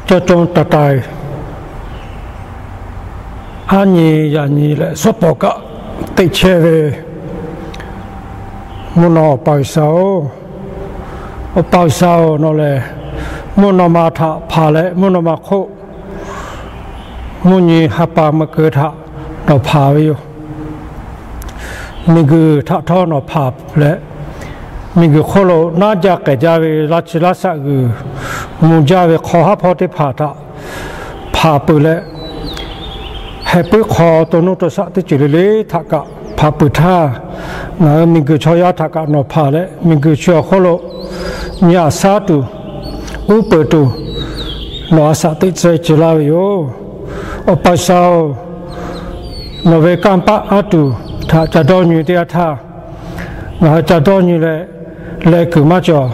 Cawˇ cawˇ taiˍ taiˍ, aˉ nyi yaꞈ nyi leh suhˉ pawˍ kaꞈ teꞈ chehˇ ve mvuhˇ naw Awˬ pa G'uiˬsha-oˬ, Awˬ pa G'uiˬsha-oˬ, nawˬ lehˬ mvuhˇ naw ma htaꞈ hpanˍ leh mvuhˇ naw ma hk'oˆ mvuhˇ nyi ha pa meuꞈ keu htaꞈ nawˬ hpanˍ ve yoˬ. Miˬguiˬ htaꞈ htawˇ nawˬ hpanˍ leh, miˬguiˬ hk'oˆ lo naˉ jaˇ k'ehˬ jaˇ ve laˇ chi laˇ shaˆ g'uiˬ mvuh jaˇ ve hk'aw haˉ hpawˇ teˇ hpaˍ htaꞈ hpanˍ peuˬ leh, heh puiˉ hk'aw to nuˇ to shaˆ teˇ ceuˬ le le htaꞈ kaꞈ hpanˍ peuˬ htaˇ, ngaˬ hui miˬguiˬ chaw yaˇ htaꞈ kaꞈ nawˬ hpanˍ leh, miˬguiˬ chi awˬ hk'oˆ lo nyi aꞈ shaˉ tuˬ, uˉ peunˍ tuˬ, nawˬ a shaꞈ teꞈ tcuh ceh laˇ ve yoˬ. Awˬ pa G'uiˬsha-oˬ, nawˬ ve kanˇ paˆ anˇ tuˬ htaꞈ ca dawˇ nyi teˇ yanˇ htaˇ, ngaˬ hui ca dawˇ nyi leh leh kuiˬ maˇ cawˬ.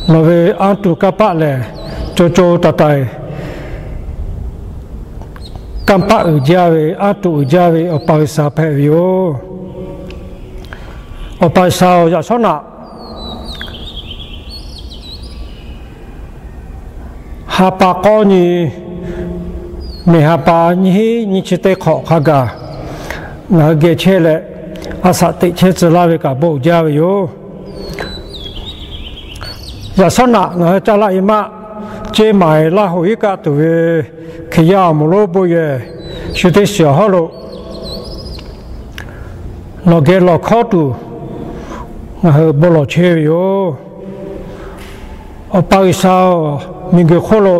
Nawˬ ve anˇ tuˬ kanˇ paˆ lehˬ, co co taiˍ taiˍ kanˇ paˆ uiˍ jaˇ ve, anˇ tuˬ uiˍ jaˇ ve Awˬ pa G'uiˬsha hpehꞈ ve yoˬ. Awˬ pa G'uiˬsha-oˬ, yaꞈ shawˉ naꞈ ha pa k'awˇ nyi, miˬ ha pa nyiˇ hinˉ nyiˇ chi teˇ hk'awꞈ hk'a gaˬ ngaˬ hui geh chehˇ leh, a shaꞈ teꞈ chehˇ tcuh laˇ ve kaꞈ bon uiˍ jaˇ ve yoˬ. Yaꞈ shawˉ naꞈ ngaˬ hui caˇ laˆ e maˆ, ceˇ maiˍ laˇ hoꞈ iˉ kaˆ tuˬ ve Hkriꞈ yaˇ awˬ moˍ lonˉ bon yehˬ shu teˇ shiˍ awˬ hawˉ lo nawˬ geh lawˬ hkawˉ tuˬ ngaˬ hui bon lawˬ chehˇ ve yoˬ. Awˬ pa G'uiˬsha-oˬ, miˬguiˬ hk'oˆ lo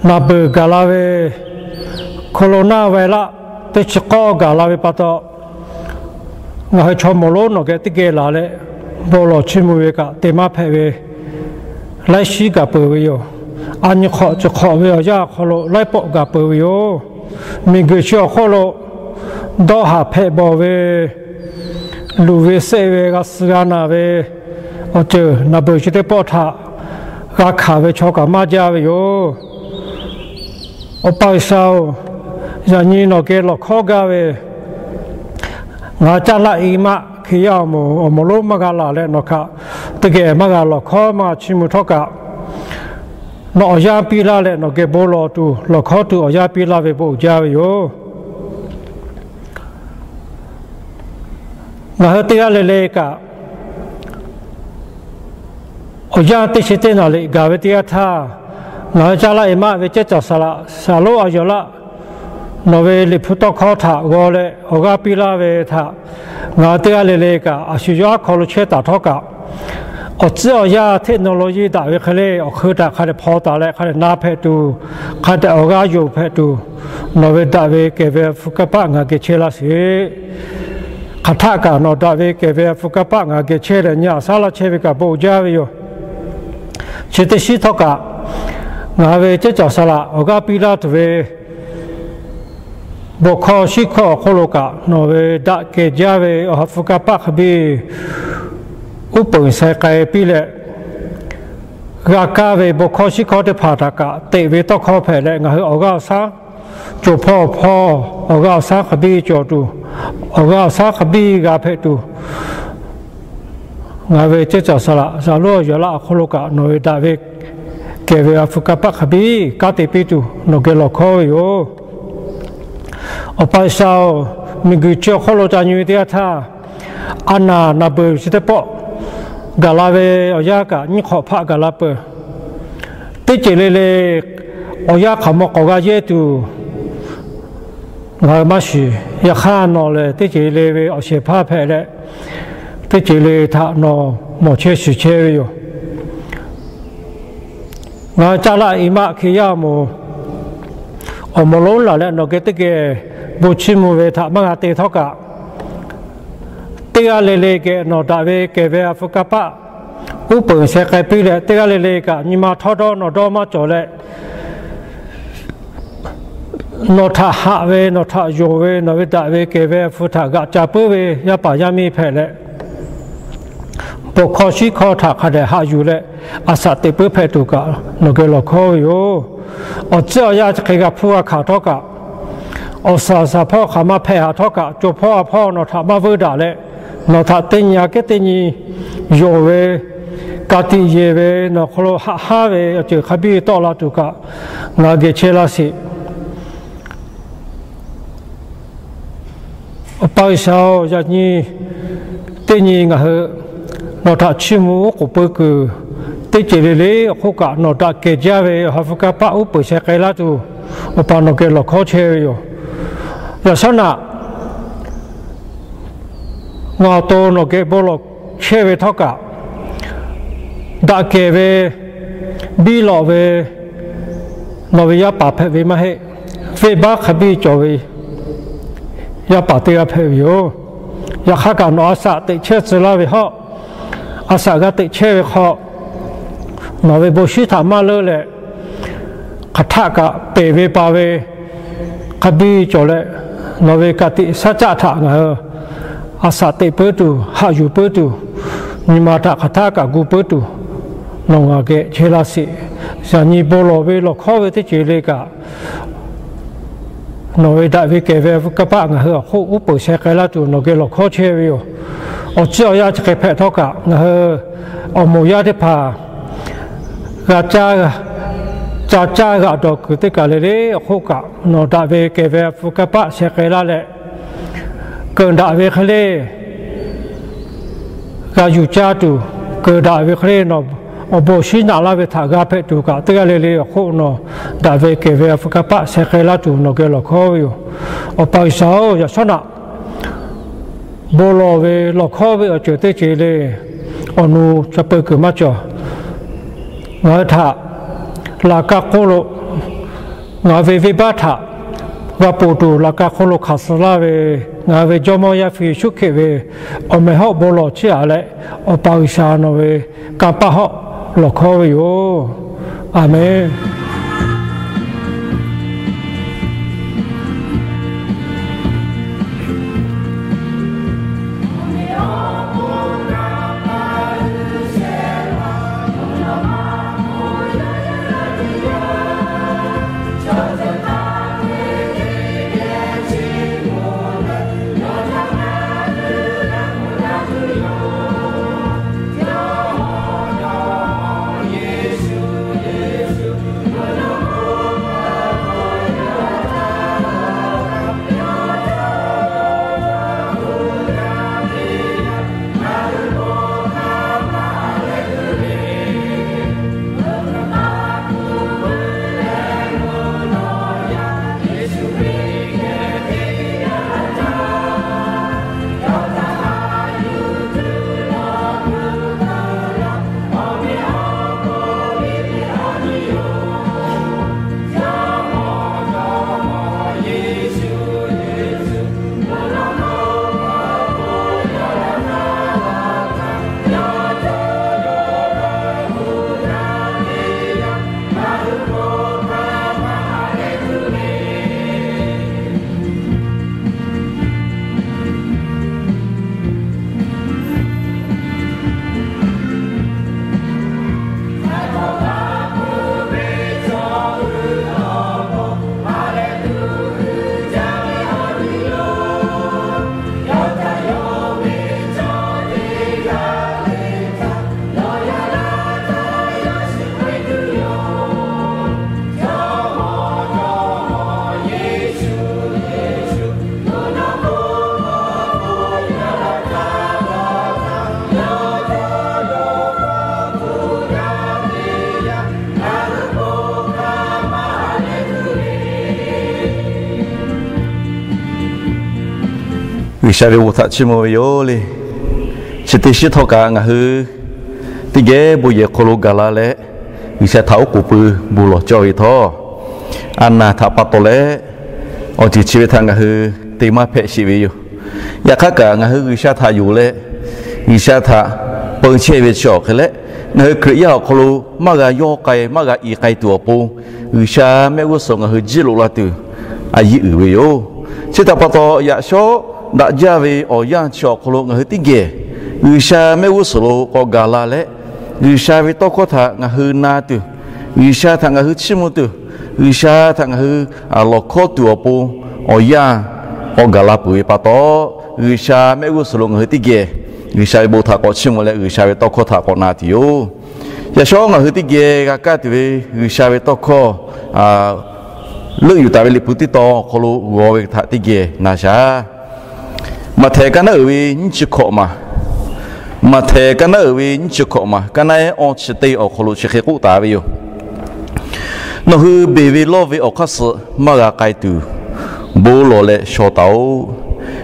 naˬ beuˬ gaˬ la ve Corona virus teˇ chi k'awˇ gaˬ la ve pa taw, ngaˬ hui chaw moˍ lonˉ nawˬ geh teˇ geh laˬ leh, bon lawˬ chiˇ mvuh ve kaꞈ te maˇ hpehꞈ ve, laiˉ shiˉ gaˬ peuˬ ve yoˬ. A nyi hk'awꞈ chi hk'awꞈ ve awˬ yanˇ awˬ hk'aw lo laiˉ pawˆ gaˬ peuˬ ve yoˬ. Miˬguiˬ chi awˬ hk'oˆ lo dawˇ haˍ hpehꞈ bawˬ ve, luˬ ve sehˆ ve, g'a suh g'a naˬ ve awˬ ceuˬ naˬ beuˬ chi teˇ pawˆ htaꞈ g'a hkanˍ ve chaw kaꞈ maˇ jaˇ ve yoˬ. Awˬ pa G'uiˬsha-oˬ, yaꞈ nyi nawˬ geh lawˬ hkawˉ gaˇ ve, ngaˬ caˇ laˆ e maˆ Hkriꞈ yaˇ awˬ moˍ awˬ moˍ lonˉ maˇ g'a laˬ leh nawˬ htaꞈ teˇ geh maˇ g'a lawˬ hkawˉ maˇ g'a chiˇ mvuh htawˇ kaꞈ, nawˬ awˬ yanˇ piˇ laˇ leh nawˬ geh bon lawˬ tuˬ lawˬ hkawˉ tuˬ awˬ yanˇ piˇ laˇ ve bon uiˍ jaˇ ve yoˬ. Ngaˬ hui teˇ g'aˇ le le kaꞈ, awˬ yanˇ teˇ chi teˇ naˍ riˍ gaˬ ve teˇ yanˇ htaˇ, ngaˬ hui caˇ laˆ e maˆ ve ceˇ caˬ saˍ laꞈ Saˍ lonˉ Awˬ yaˬ laˆ nawˬ ve Liꞈ hpu tawˇ hkawˇ htaꞈ g'aw leh awˬ g'aˇ piˇ laˇ ve htaꞈ ngaˬ hui teˇ g'aˇ le le kaꞈ a shu yawˇ aˉ hk'aw lo chehˇ taˍ htawˇ kaꞈ, awˬ tcuhˉ awˬ yanˇ technology daꞈ ve hk'e le awˬ hk'eun htaꞈ hk'a dehꞈ hpaw taˍ leh hk'a dehꞈ na hpehꞈ tuˬ, hk'a dehꞈ awˬ g'aˇ yonˍ hpehꞈ tuˬ, nawˬ ve daꞈ ve kehˬ ve a hpu kanˇ paˆ ngaˬ geh chehˇ laˇ sheˍ. Hk'aˬ htaˆ kaꞈ nawˬ daꞈ ve kehˬ ve a hpu kanˇ paˆ ngaˬ geh chehˇ leh nyi aꞈ shaˉ laˇ chehˇ ve kaꞈ bon jaˇ ve yoˬ. Chi teˇ shiˉ htawˇ kaꞈ, ngaˬ hui ve ceˇ caˬ saˍ laꞈ awˬ g'aˇ piˇ laˇ tuˬ ve bon hkawˇ shiˉ hkawˇ awˬ hk'oˆ lo kaꞈ nawˬ ve daꞈ kehˬ jaˇ ve awˬ ha hpu kanˇ paˆ hk'a biˇ uˉ peunˍ sheh k'ai piˇ leh, g'a kaˇ ve bon hkawˇ shiˉ hkawˇ teˇ hpaˍ htaꞈ kaꞈ teꞈ ve tawˇ hkawˇ hpehꞈ leh ngaˬ hui awˬ g'aˇ awˬ shaˉ, co hpawˇ awˬ hpawˇ awˬ g'aˇ awˬ shaˉ hk'a biˇ cawˬ tuˬ, awˬ g'aˇ awˬ shaˉ hk'a biˇ g'a hpehꞈ tuˬ, ngaˬ ve ceˇ caˬ saˍ laꞈ Saˍ lonˉ Awˬ yaˬ laˆ awˬ hk'oˆ lo kaꞈ nawˬ ve daꞈ ve kehˬ ve a hpu kanˇ paˆ hk'a biˇ kanˉ te piˇ tuˬ nawˬ geh lawˬ hkawˉ ve yoˬ. Awˬ pa G'uiˬsha-oˬ, miˬguiˬ chi awˬ hk'oˆ lo ca nyi ve teˇ yanˇ htaˇ, a naˬ naˬ beuˬ chi teˇ pawˆ gaˬ la ve awˬ yanˇ kaꞈ nyiˇ hk'awꞈ hpaˆ gaˬ la peuˬ. Teˇ ceuˬ le le awˬ yanˇ hk'aˬ maw k'awꞈ g'a yehˇ tuˬ ngaˬ hui maˇ shiˍ. Yaꞈ hk'aˇ nawˬ lehˬ teˇ ceuˬ le ve awˬ shehˍ hpaˇ hpehꞈ leh, teˇ ceuˬ le htaꞈ nawˬ mawˬ chehˇ shiˍ chehˇ ve yoˬ. Ngaˬ hui caˇ laˆ e maˆ Hkriꞈ yaˇ awˬ moˍ awˬ moˍ lonˉ laˬ leh nawˬ geh teˇ geh bon chiˇ mvuh ve htaꞈ maˇ g'a te htawˇ kaꞈ, teˇ g'aˇ le le geh nawˬ daꞈ ve kehˬ ve a hpu kanˇ paˆ uˉ peunˍ sheh k'ai piˇ leh, teˇ g'aˇ le le kaꞈ nyi ma htawˇ dawˇ nawˬ dawˇ maˇ cawˬ leh, nawˬ htaꞈ haꞈ ve, nawˬ htaꞈ yonˍ ve, nawˬ ve daꞈ ve kehˬ ve a hpu htaꞈ g'aꞈ ca puiˉ ve yaˇ paˍ yaˇ miˇ hpehꞈ leh, bon hkawˇ shiˉ hkawˇ htaꞈ hk'a dehꞈ haꞈ yuˬ leh, a shaꞈ teꞈ puiˉ hpehꞈ tuˬ kaꞈ nawˬ geh lawˬ hkawˉ ve yoˬ. Awˬ tcuhˉ awˬ yanˇ chi hk'e g'a hpuˇ g'a hkanˍ htawˇ kaꞈ, awˬ suhˍ awˬ shaˍ hpawˇ hk'aˬ ma hpehꞈ haˍ htawˇ kaꞈ, co hpawˇ a hpawˇ nawˬ htaꞈ maˇ vuiˇ daꞈ leh, nawˬ htaꞈ teˇ nyi aꞈ kehˉ teˇ nyi yonˍ ve, Ka tiꞈ yeˬ ve nawˬ hk'aw lo haꞈ haˉ ve awˬ ceuˬ hk'a biˇ tawˆ la tuˬ kaꞈ, ngaˬ geh chehˇ laˇ sheˍ. Awˬ pa G'uiˬsha-oˬ, yaꞈ nyi teˇ nyi ngaˬ hui nawˬ htaꞈ chiˇ mvuh oˉ k'oˍ pui kuiˬ teˇ ceuˬ le le awˬ hk'oˆ kaꞈ, nawˬ daꞈ kehˬ jaˇ ve awˬ ha hpu kanˇ paˆ uˉ peunˍ sheh k'ai laˇ tuˬ, Awˬ pa nawˬ geh lawˬ hkawˉ chehˇ ve yoˬ. Yaꞈ shawˉ naꞈ ngaˬ awˬ to nawˬ geh bon lawˬ chehˇ ve htawˇ kaꞈ, daꞈ kehˬ ve, biˇ lawꞈ ve, nawˬ ve yaˇ paˍ hpehꞈ ve maˇ heˆ. Venˇbaˆ hk'a biˇ cawˬ ve yaˇ paˍ teˇ g'aˇ hpehꞈ ve yoˬ. Yaꞈ hk'aˇ kaꞈ nawˬ a shaꞈ teꞈ chehˇ tcuh laˇ ve hawˉ, a shaꞈ g'a teꞈ chehˇ ve hk'aw, nawˬ ve bon shinˉ htaꞈ maˇ leuˉ leh, hk'aˬ htaˆ kaꞈ peˬ ve pa ve hk'a biˇ cawˬ leh, nawˬ ve ka tiꞈ shaˉ caˆ htaꞈ ngaˬ hui a shaꞈ teꞈ puiˉ tuˬ, haꞈ yuˬ puiˉ tuˬ, nyi ma htaꞈ hk'aˬ htaˆ kaꞈ gu puiˉ tuˬ, nawˬ ngaˬ geh chehˇ laˇ sheˍ. Yaꞈ nyi bon lawˬ ve lawˬ hkawˉ ve teˇ ceuˬ le kaꞈ, nawˬ ve daꞈ ve kehˬ ve a pu kanˇ paˆ ngaˬ hui awˬ hk'oˆ uˉ peunˍ sheh k'ai laˇ tuˬ nawˬ geh lawˬ hkawˉ chehˇ ve yoˬ. Awˬ ciˉ awˬ yanˇ chi hk'e hpehꞈ htawˇ kaꞈ, ngaˬ hui awˬ moˍ yaˇ teˇ hpaˍ g'a caˇ, ca caˇ g'aꞈ dawˬ kuiˬ teˇ kaˬ le le awˬ hk'oˆ kaꞈ, nawˬ daꞈ ve kehˬ ve a pu kanˇ paˆ sheh k'ai laˇ leh, keunˍ daꞈ ve hk'e le g'a yuˬ caˇ tuˬ, keunˍ daꞈ ve hk'e le nawˬ awˬ bon shinˉ naꞈ laˇ ve htaꞈ g'a hpehꞈ tuˬ kaꞈ, teˇ g'aˇ le le awˬ hk'oˆ nawˬ daꞈ ve kehˬ ve a pu kanˇ paˆ sheh k'ai laˇ tuˬ nawˬ geh lawˬ hkawˉ ve yoˬ. Awˬ pa G'uiˬsha-oˬ, yaꞈ shawˉ naꞈ bon lawˬ ve lawˬ hkawˉ ve awˬ ceuˬ teˇ ceuˬ le, awˬ nu ca peu kuiˬ maˇ cawˬ. Ngaˬ hui htaꞈ laꞈ ka hk'oˆ lo, ngaˬ hui ve venˇbaˆ htaꞈ g'a poˬ tuˬ laꞈ ka hk'oˆ lo hk'aˬ suh laˇ ve, ngaˬ hui ve Jawˇmawˇ Yaˇ hpu Yeˍsuˆ Hkriꞈ ve awˬ meh hawˉ bon lawˬ chiˇ aꞈ leh, Awˬ pa G'uiˬsha nawˬ ve kanˇ paˆ hawˉ lawˬ hkawˉ ve yoˬ. Aˬ menˍ. G'uiˬsha ve bon htaꞈ chiˇ mvuh ve yoˬ le. Chi teˇ shiˉ htawˇ kaꞈ ngaˬ hui teˇ geh bon yehˬ hk'aw lo gaˬ la leh, G'uiˬsha htaꞈ oˉ k'oˍ pui bon lawˬ cawˇ ve htawˇ, a naˬ htaꞈ pa taw leh awˬ ceuˬ chi ve htaꞈ ngaˬ hui te maˇ hpehꞈ sheˍ ve yoˬ. Yaꞈ hk'aˇ kaꞈ ngaˬ hui G'uiˬsha htaꞈ yonˍ leh, G'uiˬsha htaꞈ peu chehˇ ve chi awˬ hk'e leh, ngaˬ hui Hkriꞈ yaˇ awˬ hk'aw lo maˇ g'a yawˇ k'ai maˇ g'a i k'ai tuˬ awˬ pon, G'uiˬsha mehˆ g'uˇ suhˍ ngaˬ hui jiˇ loꞈ la tuˬ a yiˇ uiˍ ve yoˬ. Chi htaꞈ pa taw, yaꞈ shawˉ daꞈ jaˇ ve awˬ yanˇ chi awˬ hk'aw lo ngaˬ hui teˇ geh G'uiˬsha mehˆ g'uˇ suhˍ lo k'awꞈ gaˬ la leh, G'uiˬsha ve tawˇ hkawˇ htaꞈ ngaˬ hui na tuˬ, G'uiˬsha htaꞈ ngaˬ hui chiˇ mvuh tuˬ, G'uiˬsha htaꞈ ngaˬ hui lawˬ hkawˇ tuˬ awˬ pon awˬ yanˇ k'awꞈ gaˬ la peuˬ ve pa taw, G'uiˬsha mehˆ g'uˇ suhˍ lo ngaˬ hui teˇ geh G'uiˬsha ve bon htaꞈ k'awꞈ chiˇ mvuh leh, G'uiˬsha ve tawˇ hkawˇ htaꞈ k'awꞈ na tuˬ yoˬ. Yaꞈ shawˉ ngaˬ hui teˇ geh g'a kaˇ tuˬ ve G'uiˬsha ve tawˇ hkawˇ, leuˆ yuˬ taˍ ve Liꞈ hpu teˇ tawn awˬ hk'aw lo g'aw ve htaꞈ teˇ geh na shaˍ. Maꞈhtehˍ kaˇ naˉ uiˍ ve nyiˇ chi hkawꞈ maˬ, Maꞈhtehˍ kaˇ naˉ uiˍ ve nyiˇ chi hkawꞈ maˬ, kaˇ naˉ ehˉ awˇ chi teˇ awˬ hk'aw lo chi hk'e k'oˆ taˍ ve yoˬ. Nawˬ hui beˬ ve lawˇ ve awˬ hk'aˇ suh maˇ g'a k'ai tuˬ, bon lawˬ leh shaw taˍ-oꞈ.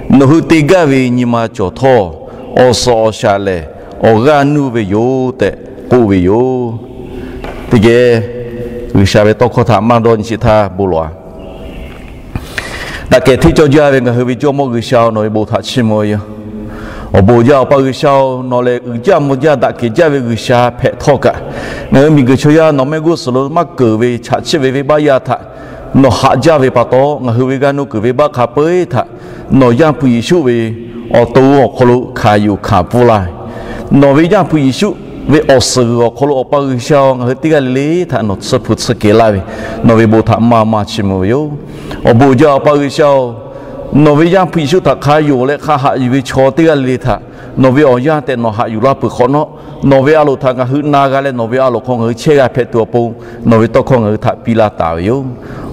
Nawˬ hui te gaˇ ve nyi ma cawˬ htawˇ, awˬ suhˍ awˬ shaˍ lehˬ awˬ g'aˇ nuˇ ve yoˬ tehꞈ k'oˆ ve yoˬ. Teˇ geh G'uiˬsha ve tawˇ hkawˇ htaꞈ maˇ dawˇ nyi sheˍ htaˇ bon lawˬ-a. Daꞈ kehˬ hteˇ cawˇ jaˇ ve ngaˬ hui ve Jawˇmawˇ G'uiˬsha-oˬ, nawˬ ve bon htaꞈ chiˇ mvuh ve yoˬ. Awˬ bon jaˇ, Awˬ pa G'uiˬsha-oˬ, nawˬ lehˬ uiˍ jaˇ mvuh jaˇ daꞈ kehˬ jaˇ ve G'uiˬsha hpehꞈ htawˇ kaꞈ, ngaˬ hui miˬguiˬ chaw yaˇ nawˬ mehˆ g'uˇ suhˍ lo maˇ keunˍ ve chaꞈ chiˆ ve venˇbaˆ yaˇ htaꞈ nawˬ haꞈ jaˇ ve pa taw, ngaˬ hui ve g'a nuˇ kuiˬ venˇbaˆ hk'a peu-eˬ htaꞈ nawˬ Yaˇ hpu Yeˍsuˆ ve awˬ to awˬ hk'aw lo hkanˍ yuˬ hkanˍ pfuhˇ laˇ ve, nawˬ ve Yaˇ hpu Yeˍsuˆ ve awˬ suhˍ g'uiˬ awˬ hk'aw lo Awˬ pa G'uiˬsha-oˬ, ngaˬ hui teˇ g'aˇ le le htaꞈ nawˬ tsuhˇ hpu tsuhˇ kehˬ laˇ ve, nawˬ ve bon htaꞈ maˇ maˇ chiˇ mvuh ve yoˬ. Awˬ bon jaˇ, Awˬ pa G'uiˬsha-oˬ, nawˬ ve Yaˇ hpu Yeˍsuˆ htaꞈ hk'a yonˍ leh hk'a haꞈ yuˬ ve chaw teˇ g'aˇ le le htaꞈ nawˬ ve awˬ yanˇ tehꞈ nawˬ haꞈ yuˬ laˇ peuˬ hk'awꞈ nawˉ, nawˬ ve a loˍ htaꞈ ngaˬ hui na g'a leh nawˬ ve a loˍ hk'aw ngaˬ hui chehˇ g'a hpehꞈ tuˬ awˬ pon, nawˬ ve tawˇ hkawˇ ngaˬ hui htaꞈ piˇ laˇ taˍ ve yoˬ.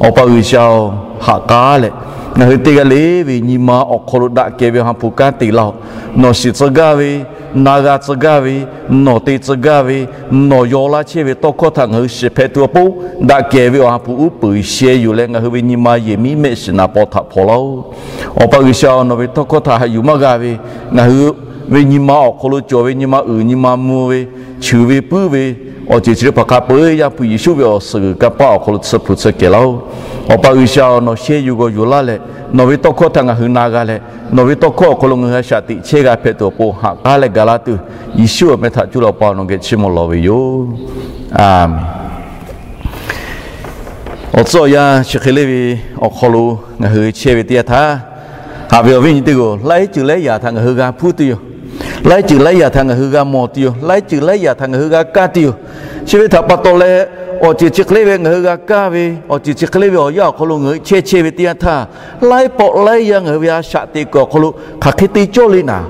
Awˬ pa G'uiˬsha-oˬ, haꞈ k'aˉ leh ngaˬ hui teˇ g'aˇ le ve nyi ma awˬ hk'aw lo daꞈ kehˬ ve Awˬ ha hpu kanˉ te laˇ-oˆ. Nawˬ shiˍ tcuh gaˇ ve, na g'a tcuh gaˇ ve, nawˬ te tcuh gaˇ ve, nawˬ yaw laˇ chehˇ ve tawˇ hkawˇ htaꞈ ngaˬ hui shiˍ hpehꞈ tuˬ awˬ pon, daꞈ kehˬ ve Awˬ ha hpu uˉ peunˍ sheh yuˬ leh ngaˬ hui ve nyi ma yehˬ miˉ mehˆ shiˍ naˍ paw htaꞈ hpaw laˇ-oˆ. Awˬ pa G'uiˬsha-oˬ, nawˬ ve tawˇ hkawˇ htaꞈ haꞈ yuˬ maˇ g'a ve, ngaˬ hui ve nyi ma awˬ hk'aw lo cawˬ ve nyi ma uiˍ nyi ma mvuh ve, cheuˬ ve puiˉ ve, awˬ ceuˬ chi teˇ hpaˍ hk'a peu-eˬ Yaˇ hpu Yeˍsuˆ ve awˬ suhˍ g'uiˬ kanˇ paˆ awˬ hk'aw lo tsuhˇ hpu tsuhˇ kehˬ laˇ-oˆ. Awˬ pa G'uiˬsha-oˬ, nawˬ sheh yuˬ g'awˬ yuˬ laˇ leh, nawˬ ve tawˇ hkawˇ htaꞈ ngaˬ hui na g'a leh, nawˬ ve tawˇ hkawˇ awˬ hk'aw lo ngaˬ hui a shaꞈ teꞈ chehˇ g'a hpehꞈ tuˬ awˬ pon haꞈ k'aˉ leh gaˬ laˇ tuˬ, Yeˍsuˆ awˬ meh htaꞈ cuˇ leh Awˬ pa nawˬ geh chiˇ mvuh lawˬ ve yoˬ. Aˬ meˍ. Awˬ tcuhˉ awˬ yanˇ chi hk'e le ve awˬ hk'aw lo ngaˬ hui chehˇ ve teˇ yanˇ htaˇ, haꞈ ve awˬ viˉ nyi teˇ g'aˇ, laiˉ ceuˬ laiˉ yaꞈ htaꞈ ngaˬ hui g'a hpuˇ tuˬ yoˬ. Laiˉ ceuˬ laiˉ yaꞈ htaꞈ ngaˬ hui g'a mawˬ tuˬ yoˬ. Laiˉ ceuˬ laiˉ yaꞈ htaꞈ ngaˬ hui g'a kaˇ tuˬ yoˬ. Chi ve htaꞈ pa taw leh, awˬ ceuˬ chi hk'e le ve ngaˬ hui g'a kaˇ ve, awˬ ceuˬ chi hk'e le ve awˬ yanˇ awˬ hk'aw lo ngaˬ hui chehˇ chehˇ ve teˇ yanˇ htaˇ, laiˉ pawˆ laiˉ yanˇ ngaˬ hui ve a shaꞈ teꞈ kuiˬ awˬ hk'aw lo hk'aˬ hk'e te cawˇ le naˍ,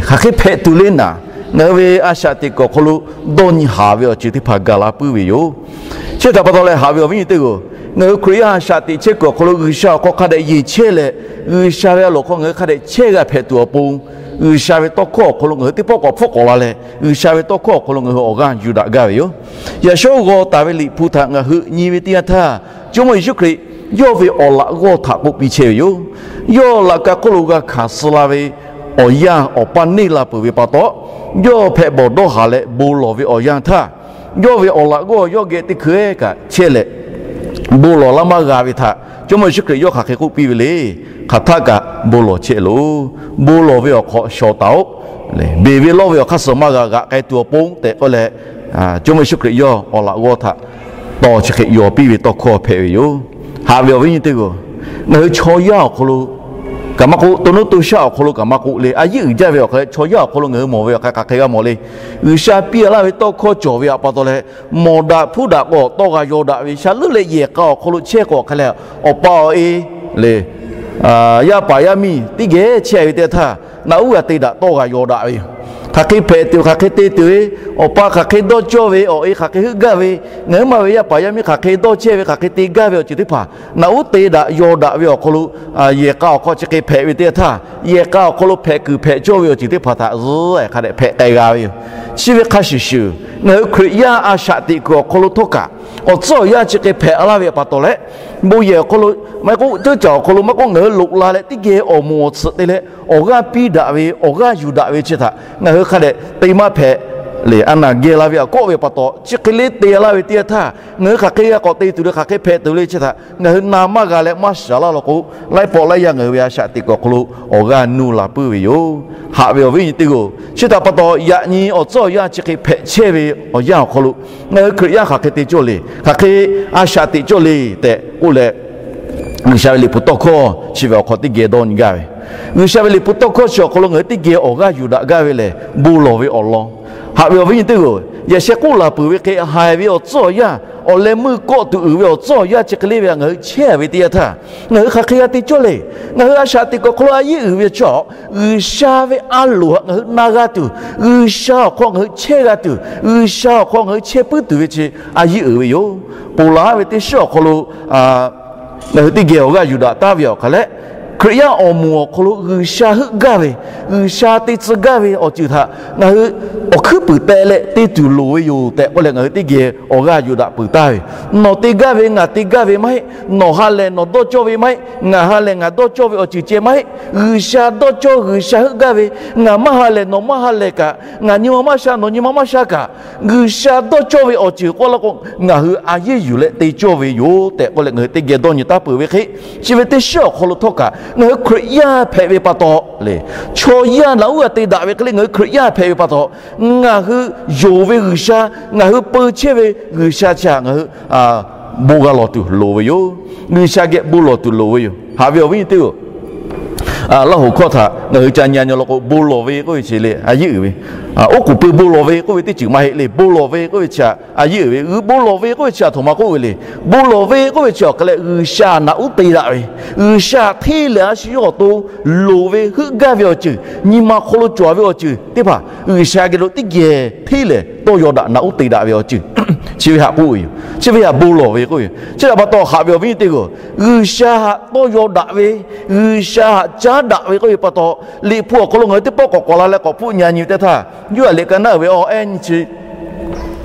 hk'aˬ hk'e hpehꞈ tuˬ le naˍ, ngaˬ hui ve a shaꞈ teꞈ kuiˬ awˬ hk'aw lo dawˇ nyi haˍ ve awˬ ceuˬ teˇ hpaˍ gaˬ la puiˉ ve yoˬ. Chi htaꞈ pa taw leh haꞈ ve awˬ viˉ nyi teˇ g'aˇ, ngaˬ hui Hkriꞈ yaˇ a shaꞈ teꞈ chehˇ kuiˬ awˬ hk'aw lo G'uiˬsha awˬ hk'aw hk'a dehꞈ yeˬ chehˇ leh, G'uiˬsha ve a loˍ hk'aw ngaˬ hui hk'a dehꞈ chehˇ g'a hpehꞈ tuˬ awˬ pon, G'uiˬsha ve tawˇ hkawˇ awˬ hk'aw lo ngaˬ hui teˇ pawˆ k'awꞈ hpfuhˆ k'awꞈ la leh, G'uiˬsha ve tawˇ hkawˇ awˬ hk'aw lo ngaˬ hui awˬ g'aˇ yuˬ daꞈ gaˇ ve yoˬ. Yaꞈ shawˉ g'aw taˍ ve Liꞈ hpu htaꞈ ngaˬ hui nyi ve teˇ yanˇ htaˇ, Jawˇmawˇ Yeˍsuˆ Hkriꞈ yawˇ ve awˬ laꞈ g'awˇ htaꞈ k'oˆ piˇ chehˇ ve yoˬ. Yawˇ laꞈ ka hk'oˆ lo g'a hkanˍ suh la ve awˬ yanˇ awˬ paˇ neˇ la peuˬ ve pa taw, yawˇ hpehꞈ bawˬ dawˇ haˍ leh bon lawˬ ve awˬ yanˇ htaˇ, yawˇ ve awˬ laꞈ g'awˇ yawˇ geh teˇ hkui-eˬ kaꞈ chehˇ leh, bon lawˬ laˇ maˇ g'a ve htaꞈ Jawˇmawˇ Yeˍsuˆ Hkriꞈ yawˇ hk'aˬ hk'e k'oˆ piˇ ve le. Hk'aˬ htaˆ kaꞈ bon lawˬ chehˇ loˬ. Bon lawˬ ve awˬ hk'aw shaw taˍ-oꞈ. Beˬ ve lawˇ ve awˬ hk'aˇ suh maˇ g'a g'aꞈ k'ai tuˬ awˬ pon tehꞈ k'oˆ leh, Jawˇmawˇ Yeˍsuˆ Hkriꞈ yawˇ awˬ laꞈ g'awˇ htaꞈ tawˇ chi hk'e yaw piˇ ve tawˇ hkawˇ hpehꞈ ve yoˬ. Haꞈ ve awˬ viˉ nyi teˇ g'aˇ, ngaˬ hui chaw yaˇ awˬ hk'aw lo kaꞈ maˇ k'oˆ, to nuˇ to shaˆ awˬ hk'aw lo kaꞈ maˇ k'oˆ le, a yiˉ uiˍ jaˇ ve awˬ hk'aw leh chaw yaˇ awˬ hk'aw lo ngaˬ hui mawˬ ve awˬ hk'aˇ hk'aˬ hk'e g'a mawˬ le. G'uiˬsha piˇ laˇ ve tawˇ hkawˇ cawˬ ve htaꞈ pa taw leh, mawˬ daꞈ hpuˇ daꞈ k'o tawˇ g'a yaw daꞈ ve, shaˍ leuˉ leh yehˬ k'a awˬ hk'aw lo chehˇ k'o hk'a leh, awˬ pa awˬ e le, yaˇ paˍ yaˇ miˇ teˇ geh chehˇ ve teˇ htaˇ, naꞈ uˉ g'a te daꞈ tawˇ g'a yaw daꞈ ve yoˬ. Hk'aˬ hk'e hpehꞈ tuˬ, hk'aˬ hk'e te tuˬ ve, awˬ pa hk'aˬ hk'e dawˇ cawˇ ve, awˬ e hk'aˬ hk'e heuˆ gaˇ ve, ngaˬ hui ma ve yaˇ paˍ yaˇ miˇ hk'aˬ hk'e dawˇ chehˇ ve, hk'aˬ hk'e te gaˇ ve awˬ ceuˬ teˇ hpaˍ naꞈ uˉ te daꞈ yaw daꞈ ve awˬ hk'aw lo, yehˬ k'a awˬ hk'aw chi hk'e hpehꞈ ve teˇ htaˇ, yehˬ k'a awˬ hk'aw lo hpehꞈ kuiˬ hpehꞈ cawˇ ve awˬ ceuˬ teˇ hpaˍ htaꞈ zuhˉ hk'a dehꞈ hpehꞈ k'ai g'a ve yoˬ. Chi ve hk'a shuˍ shuˍ, ngaˬ hui Hkriꞈ yaˇ a shaꞈ teꞈ kuiˬ awˬ hk'aw lo htawˇ kaꞈ, awˬ tcuhˉ awˬ yanˇ chi hk'e hpehꞈ laˇ ve pa taw leh, bon yehˬ awˬ hk'aw lo maˇ k'oˆ, teˇ caˬ awˬ hk'aw lo maˇ k'oˆ, ngaˬ hui loꞈ la leh teˇ geh awˬ moˍ awˬ tsuhꞈ te leh awˬ g'aˇ piˇ daꞈ ve, awˬ g'aˇ yuˬ daꞈ ve chi htaꞈ ngaˬ hui hk'a dehꞈ te maˇ hpehꞈ le. A naˬ geh la ve aꞈ kawˆ ve pa taw, chi hk'e le te laˇ ve teˇ yanˇ htaˇ, ngaˬ hui hk'aˬ hk'e g'a k'awꞈ te tuˬ le, hk'aˬ hk'e hpehꞈ tuˬ le chi htaꞈ ngaˬ hui na maˇ g'a leh maˇ shaˍ laˇ law k'o, laiˉ pawˆ laiˉ yaˇ ngaˬ hui ve a shaꞈ teꞈ kuiˬ awˬ hk'aw lo awˬ g'aˇ nuˇ la puiˉ ve yoˬ. Haꞈ ve awˬ viˉ nyi teˇ g'aˇ, chi htaꞈ pa taw yaꞈ nyi awˬ tcuhˉ awˬ yanˇ chi hk'e hpehꞈ chehˇ ve awˬ yanˇ awˬ hk'aw lo, ngaˬ hui Hkriꞈ yaˇ hk'aˬ hk'e te cawˇ le, hk'aˬ hk'e a shaꞈ teꞈ cawˇ le tehꞈ k'oˆ leh, G'uiˬsha ve Liꞈ hpu tawˇ hkawˇ chi ve awˬ hk'aw teˇ geh dawˇ nyi gaˇ ve, G'uiˬsha ve Liꞈ hpu tawˇ hkawˇ chi awˬ hk'aw lo ngaˬ hui teˇ geh awˬ g'aˇ yuˬ daꞈ gaˇ ve lehˬ, bon lawˬ ve awˬ lawn. Haꞈ ve awˬ viˉ nyi teˇ g'aˇ-oˬ, yaꞈ sheh k'oˆ laˬ peuˬ ve hk'e, haiˬ ve awˬ tcuhˉ awˬ yanˇ, awˬ leh meuˇ kawˆ tuˬ uiˍ ve awˬ tcuhˉ awˬ yanˇ chi hk'e le ve htaꞈ ngaˬ hui chehˇ ve teˇ yanˇ htaˇ, ngaˬ hui hk'aˬ hk'e g'a te cawˇ le. Ngaˬ hui a shaꞈ teꞈ kuiˬ awˬ hk'aw lo a yiˉ uiˍ ve chaw, G'uiˬsha ve a loˍ htaꞈ ngaˬ hui na g'a tuˬ, G'uiˬsha awˬ hk'aw ngaˬ hui chehˇ g'a tuˬ, G'uiˬsha awˬ hk'aw ngaˬ hui chehˇ puiˉ tuˬ ve chi a yiˉ uiˍ ve yoˬ. Ponˬ laˬ haˉ ve teˇ shiˉ awˬ hk'aw lo ngaˬ hui teˇ geh awˬ g'aˇ yuˬ daꞈ taˍ ve awˬ hk'aˬ lehˬ, Hkriꞈ yaˇ awˬ moˍ awˬ hk'aw lo G'uiˬsha heuˆ gaˇ ve, G'uiˬsha te tcuh gaˇ ve awˬ ceuˬ htaꞈ ngaˬ hui awˬ hkuiˉ puiˍ teh leh te tuˬ loˍ ve yoˬ tehꞈ k'oˆ leh, ngaˬ hui teˇ geh awˬ g'aˇ yuˬ daꞈ peuˬ taˍ ve. Nawˬ te gaˇ ve ngaˬ te gaˇ ve maˇ heˆ. Nawˬ ha lehˬ nawˬ dawˇ cawˇ ve maˇ heˆ. Ngaˬ ha lehˬ ngaˬ dawˇ cawˇ ve awˬ ceuˬ ceh maˇ heˆ. G'uiˬsha dawˇ cawˇ, G'uiˬsha heuˆ gaˇ ve, ngaˬ maˇ ha lehˬ nawˬ maˇ ha lehˬ kaꞈ, ngaˬ nyi ma maˇ sha nawˬ nyi ma maˇ sha kaꞈ, G'uiˬsha dawˇ cawˇ ve awˬ ceuˬ k'oˆ laˇ k'o, ngaˬ hui a yiˉ yuˬ leh te cawˇ ve yoˬ tehꞈ k'oˆ leh, ngaˬ hui teˇ geh dawˇ nyi taˍ peuˬ ve hk'e, chi ve teˇ shiˉ awˬ hk'aw lo htawˇ kaꞈ ngaˬ hui Hkriꞈ yaˇ hpehꞈ ve pa taw le, chaw yaˇ naꞈ uˉ g'a te daꞈ ve hk'e le, ngaˬ hui Hkriꞈ yaˇ hpehꞈ ve pa taw, ngaˬ hui yonˍ ve G'uiˬsha, ngaˬ hui peu chehˇ ve G'uiˬsha chi htaꞈ ngaˬ hui bon g'a lawˬ tuˬ loˍ ve yoˬ. G'uiˬsha geh bon lawˬ tuˬ loˍ ve yoˬ. Haꞈ ve awˬ viˉ nyi teˇ g'aˇ-oˬ, Laˇ hoˍ hkawˇ htaꞈ ngaˬ hui ca nyi nyi law k'o, bon lawˬ ve k'oˆ ve chi le a yiˉ uiˍ ve, oˉ k'oˍ pui bon lawˬ ve k'oˆ ve teˇ ceuˬ maˇ heˆ le. Bon lawˬ ve k'oˆ ve chi htaꞈ a yiˉ uiˍ ve, g'uiˬ bon lawˬ ve k'oˆ ve chi htaꞈ htoꞈ ma k'oˆ ve le. Bon lawˬ ve k'oˆ ve chi awˬ hk'aˬ lehˬ, G'uiˬsha naꞈ uˉ te daꞈ ve, G'uiˬsha hteˇ lehˬ a shu yawˇ awˬ to loˍ ve heuˆ gaˇ ve awˬ ceuˬ, nyi ma hk'aw lo cawˬ ve awˬ ceuˬ teˇ hpaˍ G'uiˬsha geh lo teˇ geh hteˇ lehˬ tawˇ yaw daꞈ naꞈ uˉ te daꞈ ve awˬ ceuˬ, chi ve htaꞈ k'oˆ ve yoˬ. Chi ve htaꞈ bon lawˬ ve k'oˆ ve yoˬ. Chi htaꞈ pa taw haꞈ ve awˬ viˉ nyi teˇ g'aˇ-oˬ, G'uiˬsha htaꞈ tawˇ yaw daꞈ ve, G'uiˬsha htaꞈ caˉ daꞈ ve k'oˆ ve pa taw, Liꞈ hpu awˬ hk'aw lo ngaˬ hui teˇ pawˆ k'awꞈ k'awꞈ la leh k'awꞈ hpfuhˆ nyi nyi teˇ htaˇ, Yoˇhanˬ liꞈ ka naˉ ve awˬ ehˉ nyi chi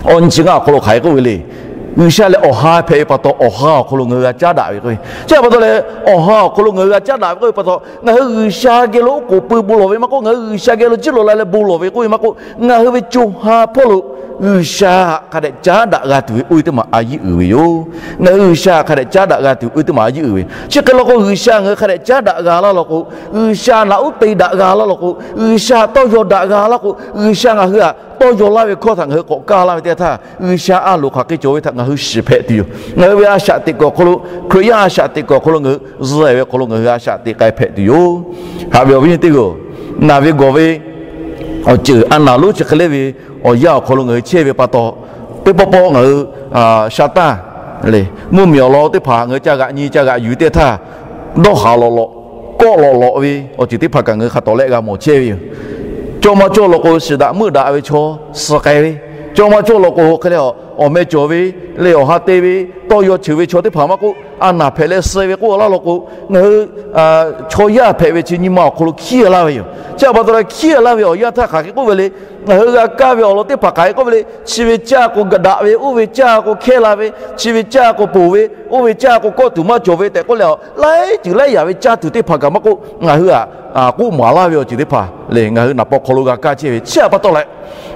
awˬ nyi chi ngaˇ awˬ hk'aw lo hk'aˬ hk'e k'oˆ ve le. G'uiˬsha lehˬ awˬ ha hpehꞈ ve pa taw, awˬ ha awˬ hk'aw lo ngaˬ hui g'a caˉ daꞈ ve k'oˆ ve. Chi htaꞈ pa taw leh, awˬ ha awˬ hk'aw lo ngaˬ hui g'a caˉ daꞈ ve k'oˆ ve pa taw, ngaˬ hui G'uiˬsha geh lo oˉ k'oˍ pui bon lawˬ ve maˇ k'oˆ, ngaˬ hui G'uiˬsha geh lo jiˇ loꞈ la leh bon lawˬ ve k'oˆ ve maˇ k'oˆ, ngaˬ hui ve co ha hpawˇ lo G'uiˬsha htaꞈ hk'a dehꞈ caˉ daꞈ g'a tuˬ ve oˇ ve teˇ maˬ a yiˉ uiˍ ve yoˬ. Ngaˬ hui G'uiˬsha htaꞈ hk'a dehꞈ caˉ daꞈ g'a tuˬ oˇ ve teˇ maˬ a yiˉ uiˍ ve. Chi hk'e law k'o, G'uiˬsha ngaˬ hui hk'a dehꞈ caˉ daꞈ g'a laˇ law k'o, G'uiˬsha naꞈ uˉ te daꞈ g'a laˇ law k'o, G'uiˬsha tawˇ yaw daꞈ g'a laˇ k'o, G'uiˬsha ngaˬ hui htaꞈ tawˇ yaw laˇ ve hkawˇ htaꞈ ngaˬ hui k'awꞈ kaˇ laˇ ve teˇ htaˇ, G'uiˬsha a loˍ hk'aˬ hk'e cawˬ ve htaꞈ ngaˬ hui shiˍ hpehꞈ tuˬ yoˬ. Ngaˬ hui ve a shaꞈ teꞈ kuiˬ awˬ hk'aw lo, Hkriꞈ yaˇ a shaꞈ teꞈ kuiˬ awˬ hk'aw lo ngaˬ hui zuhˆ ve awˬ hk'aw lo ngaˬ hui a shaꞈ teꞈ k'ai hpehꞈ tuˬ yoˬ. Haꞈ ve awˬ viˉ nyi teˇ g'aˇ-oˬ, naˬ ve gawˬ ve awˬ ceuˬ a naˍ lonˉ chi hk'e le ve awˬ yanˇ awˬ hk'aw lo ngaˬ hui chehˇ ve pa taw, teˇ pawˆ pawˆ ngaˬ hui sha taˇ le, mvuhˇmiˬ awˬ lawn teˇ hpaˍ ngaˬ hui ca g'aꞈ nyi ca g'aꞈ yuˬ teˇ htaˇ, dawˇ haˍ lawꞈ lawꞈ, kawˆ lawꞈ lawꞈ ve awˬ ceuˬ teˇ hpaˍ kaꞈ ngaˬ hui hk'a tawˍ lehˆ g'a mawˬ chehˇ ve yoˬ. Cawˇ maˇ cawˇ law k'o, shiˍ daꞈ meuˆ daꞈ ve chaw suh k'ai ve, cawˇ maˇ cawˇ law k'o, hk'e le awˬ meh cawˬ ve le, awˬ ha te ve, tawˇ yaw cheuˬ ve chaw teˇ hpaˍ maˇ k'oˆ, a naˍ hpehꞈ leh suh ve k'oˆ laˇ law k'o, ngaˬ hui chaw yaˇ hpehꞈ ve chi nyi ma awˬ hk'aw lo hkiˉ laˇ ve yoˬ. Chi htaꞈ pa taw leh hkiˉ laˇ ve awˬ yanˇ htaˇ hk'aˬ hk'e k'oˆ ve le, ngaˬ hui g'a kaˇ ve awˬ lawn teˇ hpaˍ hk'aˬ hk'e k'oˆ ve le, chi ve caˇ k'o ga daꞈ ve, oˇ ve caˇ k'o hkehˇ la ve, chi ve caˇ k'o ponˬ ve, oˇ ve caˇ k'o kawˆ tuˬ maˇ cawˬ ve tehꞈ k'oˆ leh, laiˉ ceuˬ laiˉ yaꞈ ve caˇ tuˬ teˇ hpaˍ kaꞈ maˇ k'oˆ, ngaˬ hui htaꞈ k'oˆ maˍ laˇ ve awˬ ceuˬ teˇ hpaˍ le, ngaˬ hui naˍ paw hk'aw lo g'a kaˇ chehˇ ve. Chi htaꞈ pa taw leh,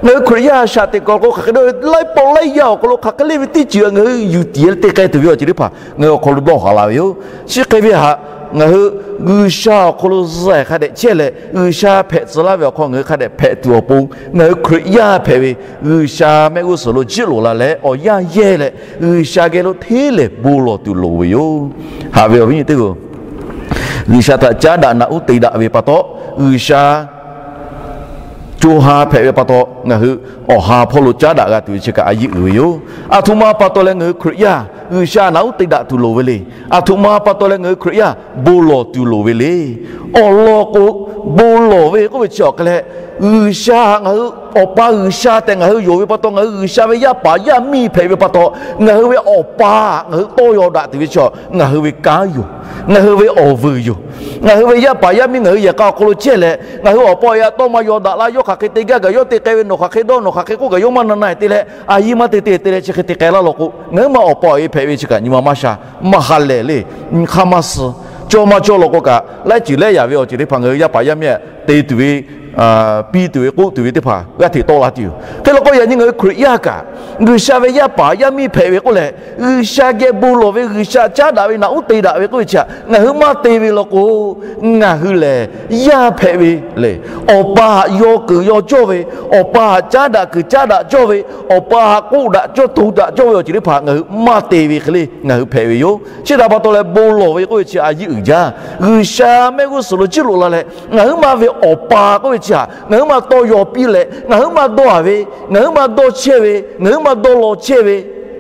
ngaˬ hui Hkriꞈ yaˇ a shaꞈ teꞈ kuiˬ awˬ hk'aw lo hk'aˬ hk'e le ve, laiˉ pawˆ laiˉ yaˇ awˬ hk'aw lo hk'aˬ hk'e le ve teˇ ceuˬ ngaˬ hui yuˬ tiˍ leh te k'ai tuˬ ve awˬ ceuˬ teˇ hpaˍ ngaˬ hui awˬ hk'aw lo dawˇ haˍ la ve yoˬ. Chi hk'e ve htaꞈ ngaˬ hui G'uiˬsha awˬ hk'aw lo zuhˆ hk'a dehꞈ chehˇ leh, G'uiˬsha hpehꞈ tcuh laˇ ve awˬ hk'aw ngaˬ hui hk'a dehꞈ hpehꞈ tuˬ awˬ pon, ngaˬ hui Hkriꞈ yaˇ hpehꞈ ve, G'uiˬsha mehˆ g'uˇ suhˍ lo jiˆ loꞈ la leh awˬ yanˇ yehˇ leh, G'uiˬsha geh lo hteˇ lehˬ bon lawˬ tuˬ loˍ ve yoˬ. Haꞈ ve awˬ viˉ nyi teˇ g'aˇ, G'uiˬsha htaꞈ caˉ daꞈ naꞈ uˉ te daꞈ ve pa taw, G'uiˬsha co ha hpehꞈ ve pa taw, ngaˬ hui awˬ ha hpawˇ lo caˉ daꞈ g'a tuˬ ve chi kaꞈ a yiˉ uiˍ ve yoˬ. Aˬ htoꞈ ma pa taw leh ngaˬ hui Hkriꞈ yaˇ G'uiˬsha naꞈ uˉ te daꞈ tuˬ loˍ ve le. Aˬ htoꞈ ma pa taw leh ngaˬ hui Hkriꞈ yaˇ bon lawˬ tuˬ loˍ ve le. Awˬ lawn k'o, bon lawˬ ve k'oˆ ve chi awˬ hk'e leh, G'uiˬsha htaꞈ ngaˬ hui Awˬ pa G'uiˬsha tehꞈ ngaˬ hui yonˍ ve pa taw, ngaˬ hui G'uiˬsha ve yaˇ paˍ yaˇ miˇ hpehꞈ ve pa taw, ngaˬ hui ve Awˬ pa ngaˬ hui tawˇ yaw daꞈ tuˬ ve chi ngaˬ hui ve kanˉ yoˬ. Ngaˬ hui ve awˬ vuiˬ yoˬ. Ngaˬ hui ve yaˇ paˍ yaˇ miˇ ngaˬ hui yehˬ k'a awˬ hk'aw lo chehˇ leh, ngaˬ hui awˬ pa awˬ e htaꞈ tawˇ maˇ yaw daꞈ la, yawˇ hk'aˬ hk'e te gaˇ kaꞈ yawˇ te k'ai ve, nawˬ hk'aˬ hk'e dawˇ, nawˬ hk'aˬ hk'e k'oˆ kaꞈ yawˇ maˇ na na te leh, a yiˇ maˇ te te te leh chi hk'e te k'ai laˇ law k'o, ngaˬ hui ma awˬ pa awˬ e hpehꞈ ve chi kaꞈ nyi ma maˇ sha, maˇ ha lehˬ le, hk'aˇ maˇ suh. Cawˇ maˇ cawˇ law k'o kaꞈ, laiˉ ceuˬ lehˉ yaꞈ ve awˬ ceuˬ teˇ hpaˍ ngaˬ hui yaˇ paˍ yaˇ miˇ te tuˬ ve, piˇ tuˬ ve, k'oˆ tuˬ ve teˇ hpaˍ g'aˇ hteꞈ tawˆ la tuˬ yoˬ. Hk'e law k'o, yaꞈ nyi ngaˬ hui Hkriꞈ yaˇ kaꞈ, G'uiˬsha ve yaˇ paˍ yaˇ miˇ hpehꞈ ve k'oˆ leh, G'uiˬsha geh bon lawˬ ve, G'uiˬsha caˉ daꞈ ve, naꞈ uˉ te daꞈ ve k'oˆ ve chi htaꞈ ngaˬ hui maˇ te ve law k'o, ngaˬ hui lehˬ yaˇ hpehꞈ ve le. Awˬ pa htaꞈ yaw kuiˬ yaw cawˇ ve, Awˬ pa htaꞈ caˉ daꞈ kuiˬ caˉ daꞈ cawˇ ve, Awˬ pa htaꞈ k'oˆ daꞈ cawˇ to daꞈ cawˇ ve awˬ ceuˬ teˇ hpaˍ ngaˬ hui maˇ te ve hk'e le ngaˬ hui hpehꞈ ve yoˬ. Chi htaꞈ pa taw leh bon lawˬ ve k'oˆ ve chi a yiˇ uiˍ jaˇ. G'uiˬsha mehˆ g'uˇ suhˍ lo jiˇ loꞈ la leh, ngaˬ hui ma ve Awˬ pa k'oˆ ve chi htaꞈ ngaˬ hui maˇ tawˇ yaw piˇ leh, ngaˬ hui maˇ dawˇ haˍ ve, ngaˬ hui maˇ dawˇ chehˇ ve, ngaˬ hui maˇ dawˇ law chehˇ ve,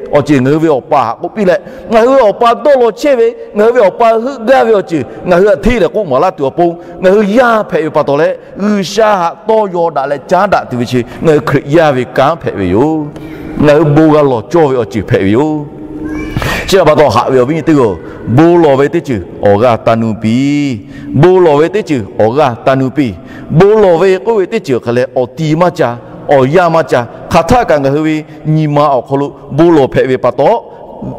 awˬ ceuˬ ngaˬ hui ve Awˬ pa htaꞈ k'oˆ piˇ leh, ngaˬ hui ve Awˬ pa dawˇ law chehˇ ve, ngaˬ hui ve Awˬ pa heuˆ gaˇ ve awˬ ceuˬ ngaˬ hui htaꞈ hteˇ leh k'oˆ maˍ laˇ tuˬ awˬ pon, ngaˬ hui yaˇ hpehꞈ ve pa taw leh, G'uiˬsha htaꞈ tawˇ yaw daꞈ leh caˉ daꞈ tuˬ ve chi ngaˬ hui Hkriꞈ yaˇ ve kanˉ hpehꞈ ve yoˬ. Ngaˬ hui bon g'a lawˬ cawˇ ve awˬ ceuˬ hpehꞈ ve yoˬ. Chi htaꞈ pa taw haꞈ ve awˬ viˉ nyi teˇ g'aˇ-oˬ, bon lawˬ ve teˇ ceuˬ awˬ g'aˇ taˇ nuˇ piˇ. Bon lawˬ ve teˇ ceuˬ awˬ g'aˇ taˇ nuˇ piˇ. Bon lawˬ ve k'oˆ ve teˇ ceuˬ hk'aˬ leh awˬ ti maˇ ca, awˬ yanˇ maˇ ca, hk'aˬ htaˆ kaꞈ ngaˬ hui ve nyi ma awˬ hk'aw lo bon lawˬ hpehꞈ ve pa taw,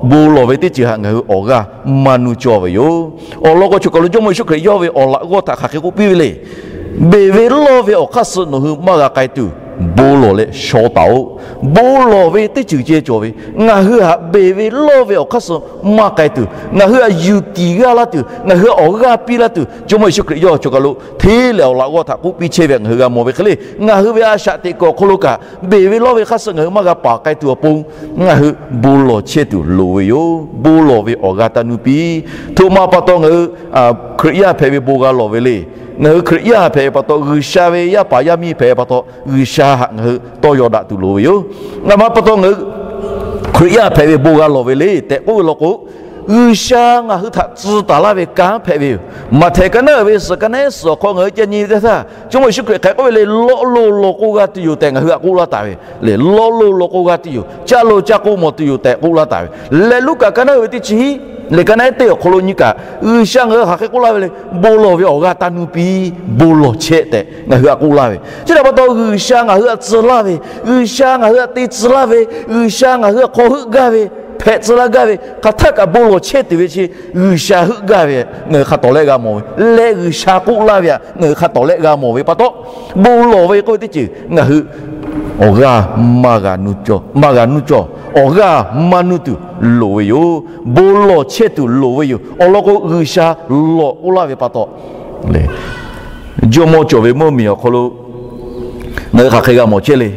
bon lawˬ ve teˇ ceuˬ htaꞈ ngaˬ hui awˬ g'aˇ maˇ nuˇ cawˇ ve yoˬ. Awˬ lawn k'o, choˬ kaˬ lo Jawˇmawˇ Yeˍsuˆ Hkriꞈ yawˇ ve awˬ laꞈ g'awˇ htaꞈ hk'aˬ hk'e k'oˆ piˇ ve le. Beˬ ve lawˇ ve awˬ hk'aˇ suh nawˬ hui maˇ g'a k'ai tuˬ, bon lawˬ leh shaw taˍ-oꞈ. Bon lawˬ ve teˇ ceuˬ ceh cawˬ ve, ngaˬ hui htaꞈ beˬ ve lawˇ ve awˬ hk'aˇ suh maˇ k'ai tuˬ, ngaˬ hui htaꞈ yuˬ tiˍ g'aˇ laˇ tuˬ, ngaˬ hui htaꞈ awˬ g'aˇ piˇ laˇ tuˬ, Jawˇmawˇ Yeˍsuˆ Hkriꞈ yawˇ choˬ kaˬ lo hteˇ leh awˬ laꞈ g'awˇ htaꞈ k'oˆ piˇ chehˇ ve ngaˬ hui g'a mawˬ ve hk'e le. Ngaˬ hui ve a shaꞈ teꞈ kuiˬ awˬ hk'aw lo kaꞈ, beˬ ve lawˇ ve hk'aˇ suh ngaˬ hui maˇ g'a paˍ k'ai tuˬ awˬ pon, ngaˬ hui bon lawˬ chehˇ tuˬ loˍ ve yoˬ. Bon lawˬ ve awˬ g'aˇ taˇ nuˇ piˇ. Htoꞈ ma pa taw ngaˬ hui Hkriꞈ yaˇ hpehꞈ ve bon g'a lawˬ ve le. Ngaˬ hui Hkriꞈ yaˇ hpehꞈ ve pa taw, G'uiˬsha ve yaˇ paˍ yaˇ miˇ hpehꞈ ve pa taw, G'uiˬsha htaꞈ ngaˬ hui tawˇ yaw daꞈ tuˬ loˍ ve yoˬ. Ngaˬ ma pa taw ngaˬ hui Hkriꞈ yaˇ hpehꞈ ve bon g'a lawˬ ve le tehꞈ k'oˆ ve law k'o, G'uiˬsha ngaˬ hui htaꞈ tcuh taˍ laˇ ve kanˉ hpehꞈ ve yoˬ. Maꞈhtehˍ ka naˉ uiˍ ve suhˍ ka naˉ ehˉ suhˍ awˬ hk'aw ngaˬ hui ca nyi ve teˇ htaˇ, Jawˇmawˇ Yeˍsuˆ Hkriꞈ hk'aˬ hk'e k'oˆ ve le, lawˇ loˬ lawˬ k'o g'a tuˬ yoˬ tehꞈ ngaˬ hui htaꞈ k'oˆ laˇ taˍ ve le. Lawˇ loˬ lawˬ k'o g'a tuˬ yoˬ, caˇ loˬ caˇ k'o mawˬ tuˬ yoˬ tehꞈ k'oˆ laˇ taˍ ve. Leh Luˉkaꞈ ka naˉ uiˍ ve teˇ chi hiˉ leh ka naˉ ehˉ teˇ awˬ hk'aw lo nyi kaꞈ, G'uiˬsha ngaˬ hui hk'aˬ hk'e k'oˆ laˇ ve le, bon lawˬ ve awˬ g'aˇ taˇ nuˇ piˇ, bon lawˬ chehˇ tehꞈ ngaˬ hui htaꞈ k'oˆ laˇ ve. Chi htaꞈ pa taw G'uiˬsha ngaˬ hui htaꞈ tcuh laˇ ve, G'uiˬsha ngaˬ hui htaꞈ te tcuh laˇ ve, G'uiˬsha ngaˬ hui htaꞈ hk'aw heuˆ gaˇ ve, hpehꞈ tcuh laˇ gaˇ ve, hk'aˬ htaˆ kaꞈ bon lawˬ chehˇ tuˬ ve chi G'uiˬsha heuˆ gaˇ ve ngaˬ hui hk'a tawˍ leh g'a mawˬ ve, leh G'uiˬsha k'oˆ laˇ ve htaꞈ ngaˬ hui hk'a tawˍ leh g'a mawˬ ve pa taw, bon lawˬ ve k'oˆ ve teˇ ceuˬ ngaˬ hui awˬ g'aˇ maˇ g'a nuˇ cawˇ, awˬ g'aˇ maˇ nuˇ tuˬ loˍ ve yoˬ. Bon lawˬ chehˇ tuˬ loˍ ve yoˬ. Awˬ lawn k'o, G'uiˬsha lawˬ k'oˆ laˇ ve pa taw, jawˇmawˇ cawˬ ve mvuhˇmiˬ awˬ hk'aw lo ngaˬ hui hk'aˬ hk'e g'a mawˬ chehˇ le.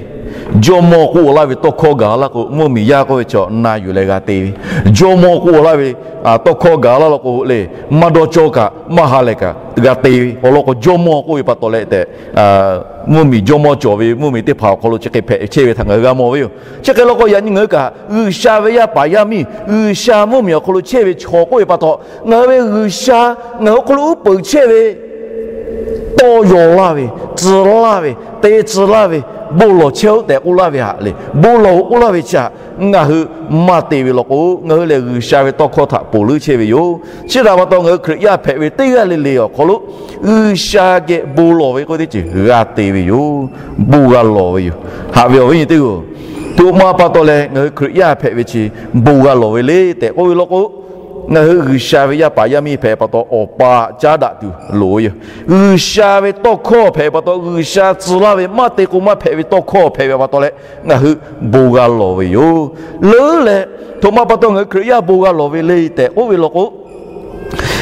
Jawˇmawˇ k'oˆ laˇ ve tawˇ hkawˇ gaˬ laˇ k'o, mvuhˇmiˬ yaˇ k'oˆ ve chaw na yuˬ leh g'a te ve. Jawˇmawˇ k'oˆ laˇ ve tawˇ hkawˇ gaˬ laˇ law k'o le, maˇ dawˇ cawˇ kaꞈ maˇ ha lehˬ kaꞈ g'a te ve. Awˬ lawn k'o, jawˇmawˇ k'oˆ ve pa taw leh tehꞈ, mvuhˇmiˬ jawˇmawˇ cawˬ ve mvuhˇmiˬ teˇ hpaˍ awˬ hk'aw lo chi hk'e hpehꞈ chehˇ ve htaꞈ ngaˬ hui g'a mawˬ ve yoˬ. Chi hk'e law k'o, yaꞈ nyi ngaˬ hui kaꞈ G'uiˬsha ve yaˇ paˍ yaˇ miˇ, G'uiˬsha mvuhˇmiˬ awˬ hk'aw lo chehˇ ve chaw k'oˆ ve pa taw, ngaˬ hui ve G'uiˬsha ngaˬ hui awˬ hk'aw lo uˉ peunˍ chehˇ ve tawˇ yaw laˇ ve, tcuh laˇ ve, te tcuh laˇ ve, bon lawˬ chehˇ-oˆ tehꞈ k'oˆ laˇ ve htaꞈ le, bon lawˬ-oꞈ k'oˆ laˇ ve chi htaꞈ ngaˬ hui maˇ te ve law k'o, ngaˬ hui lehˬ G'uiˬsha ve tawˇ hkawˇ htaꞈ ponˬ leuˉ chehˇ ve yoˬ. Chi htaꞈ pa taw, ngaˬ hui Hkriꞈ yaˇ hpehꞈ ve teˇ g'aˇ le le awˬ hk'aw lo G'uiˬsha geh bon lawˬ ve k'oˆ ve teˇ ceuˬ g'a te ve yoˬ. Bon g'a lawˬ ve yoˬ. Haꞈ ve awˬ viˉ nyi teˇ hpaˍ-oˬ, htoꞈ ma pa taw leh ngaˬ hui Hkriꞈ yaˇ hpehꞈ ve chi bon g'a lawˬ ve le tehꞈ k'oˆ ve law k'o, ngaˬ hui G'uiˬsha ve yaˇ paˍ yaˇ miˇ hpehꞈ pa taw, Awˬ pa caˉ daꞈ tuˬ loˍ ve yoˬ. G'uiˬsha ve tawˇ hkawˇ hpehꞈ pa taw, G'uiˬsha tcuh laˇ ve maˇ te k'o maˇ hpehꞈ ve tawˇ hkawˇ hpehꞈ ve pa taw leh, ngaˬ hui bon g'a lawˬ ve yoˬ. Leuˉ leh, htoꞈ ma pa taw ngaˬ hui Hkriꞈ yaˇ bon g'a lawˬ ve le tehꞈ k'oˆ ve law k'o,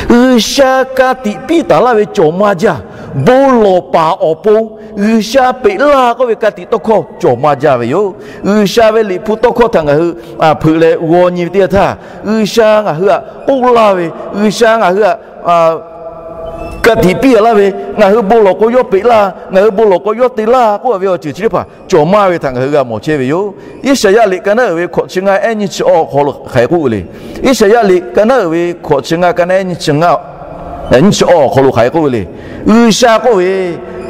G'uiˬsha ka tiꞈ piˇ taˍ laˇ ve cawˬ maˇ jaˇ. Bon lawˬ paˍ awˬ pon G'uiˬsha peꞈ laˇ k'oˆ ve ka tiꞈ tawˇ hkawˇ cawˬ maˇ jaˇ ve yoˬ. G'uiˬsha ve Liꞈ hpu tawˇ hkawˇ htaꞈ ngaˬ hui hpeuꞈ leh g'aw nyi ve teˇ yanˇ htaˇ, G'uiˬsha ngaˬ hui htaꞈ k'oˆ laˇ ve, G'uiˬsha ngaˬ hui htaꞈ ka tiꞈ piˇ laˇ ve, ngaˬ hui bon lawˬ k'o yawˇ peꞈ laˇ, ngaˬ hui bon lawˬ k'o yawˇ te laˇ k'oˆ ve awˬ ceuˬ chi teˇ hpaˍ cawˬ maˇ ve htaꞈ ngaˬ hui g'a mawˬ chehˇ ve yoˬ. Iˉsaˍyaˆ liꞈ ka naˉ uiˍ ve hkawꞈ chi ngaˇ ehˉ nyiˇ chi awˇ awˬ hk'aw lo hk'aˬ hk'e k'oˆ ve le. Iˉsaˍyaˆ liꞈ ka naˉ uiˍ ve hkawꞈ chi ngaˇ ka naˉ ehˉ nyiˇ chi ngaˇ nyiˇ chi awˇ awˬ hk'aw lo hk'aˬ hk'e k'oˆ ve le. G'uiˬsha k'oˆ ve,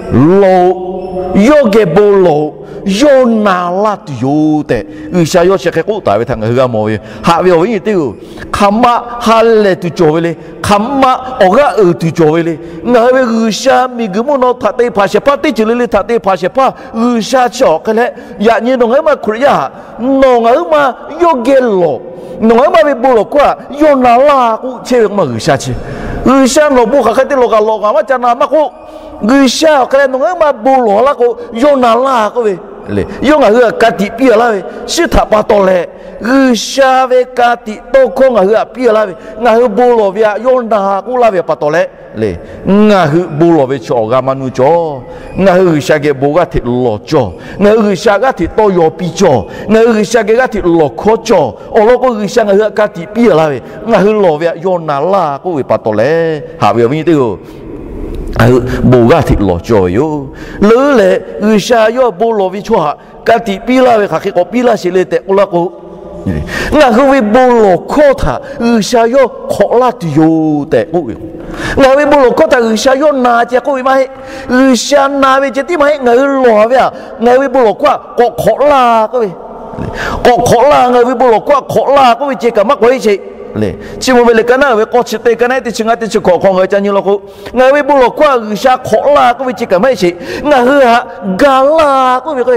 Lawˬ-oꞈ, yawˇ geh bon lawˬ-oꞈ, yawˇ na laˇ tuˬ yoˬ tehꞈ, G'uiˬsha yawˇ chi hk'e k'oˆ taˍ ve htaꞈ ngaˬ hui g'a mawˬ ve yoˬ. Haꞈ ve awˬ viˉ nyi teˇ hpaˍ-oˬ, hk'aˬ ma ha lehˬ tuˬ cawˬ ve le. Hk'aˬ ma awˬ g'aˇ uiˍ tuˬ cawˬ ve le. Ngaˬ hui ve G'uiˬsha miˬguiˬ mvuhˇ naw htaꞈ te hpanˍ shehˍ hpaˇ, teˇ ceuˬ le le htaꞈ te hpanˍ shehˍ hpaˇ G'uiˬsha chi awˬ hk'e leh, yaꞈ nyi nawˬ ngaˬ huiˉ ma Hkriꞈ yaˇ htaꞈ nawˬ ngaˬ huiˉ ma yawˇ geh lawˬ, nawˬ ngaˬ huiˉ ma ve bon lawˬ hkawˇ htaꞈ yawˇ na laˇ k'oˆ chehˇ ve k'o maˇ G'uiˬsha chi. G'uiˬsha nawˬ bon hk'aˬ hk'e te lawˬ kaꞈ lawˬ, ngaˬ maˇ ca na maˇ k'oˆ. G'uiˬsha awˬ hk'e leh nawˬ ngaˬ huiˉ ma bon lawˬ laˇ k'o, yawˇ na laˇ k'oˆ ve, yawˇ ngaˬ hui htaꞈ ka tiꞈ piˇ laˇ ve, chi htaꞈ pa taw leh, G'uiˬsha ve ka tiꞈ tawˇ hkawˇ ngaˬ hui htaꞈ piˇ laˇ ve, ngaˬ hui bon lawˬ ve htaꞈ yawˇ na k'oˆ laˇ ve pa taw leh, ngaˬ hui bon lawˬ ve chi awˬ g'aˇ maˇ nuˇ cawˬ. Ngaˬ hui G'uiˬsha geh bon g'aˇ hteꞈ lawˬ cawˬ. Ngaˬ hui G'uiˬsha g'aˇ hteꞈ tawˇ yaw piˇ cawˬ. Ngaˬ hui G'uiˬsha geh g'aˇ hteꞈ lawˬ hkawˇ cawˬ. Awˬ lawn k'o, G'uiˬsha ngaˬ hui htaꞈ ka tiꞈ piˇ laˇ ve, ngaˬ hui lawˬ ve htaꞈ yawˇ na laˇ k'oˆ ve pa taw leh, haꞈ ve awˬ viˉ nyi teˇ hpaˍ-oˬ, ngaˬ hui bon g'aˇ hteꞈ lawˬ cawˇ ve yoˬ. Leuˉ leh G'uiˬsha yawˇ bon lawˬ ve chaw htaꞈ ka tiꞈ piˇ laˇ ve hk'aˬ hk'e k'awꞈ piˇ laˇ sheˍ le tehꞈ k'oˆ laˇ k'o, ngaˬ hui ve bon lawˬ hkawˇ htaꞈ G'uiˬsha yawˇ hk'awꞈ laˇ tuˬ yoˬ tehꞈ k'oˆ ve. Ngaˬ hui ve bon lawˬ hkawˇ htaꞈ G'uiˬsha yawˇ na ceh k'oˆ ve maˇ heˆ. G'uiˬsha na ve ceh tiˉ maˇ heˆ. Ngaˬ hui lawˬ ve htaꞈ ngaˬ hui ve bon lawˬ hkawˇ htaꞈ k'awꞈ hk'awꞈ laˇ k'oˆ ve, k'awꞈ hk'awꞈ laˇ, ngaˬ hui ve bon lawˬ hkawˇ htaꞈ hk'awꞈ laˇ k'oˆ ve ceh kaꞈ maˇ k'awꞈ heˆ sheˍ. Chi mvuh ve lehˬ, ka naˉ ve k'awˇ chi teˇ, ka naˉ teˇ chi ngaˇ teˇ chi hkawꞈ hk'aw ngaˬ hui ca nyi law k'o, ngaˬ hui ve bon lawˬ hkawˇ htaꞈ G'uiˬsha hk'awꞈ laˇ k'oˆ ve ceh kaꞈ maˇ heˆ sheˍ. Ngaˬ hui htaꞈ ga laˇ k'oˆ ve k'o,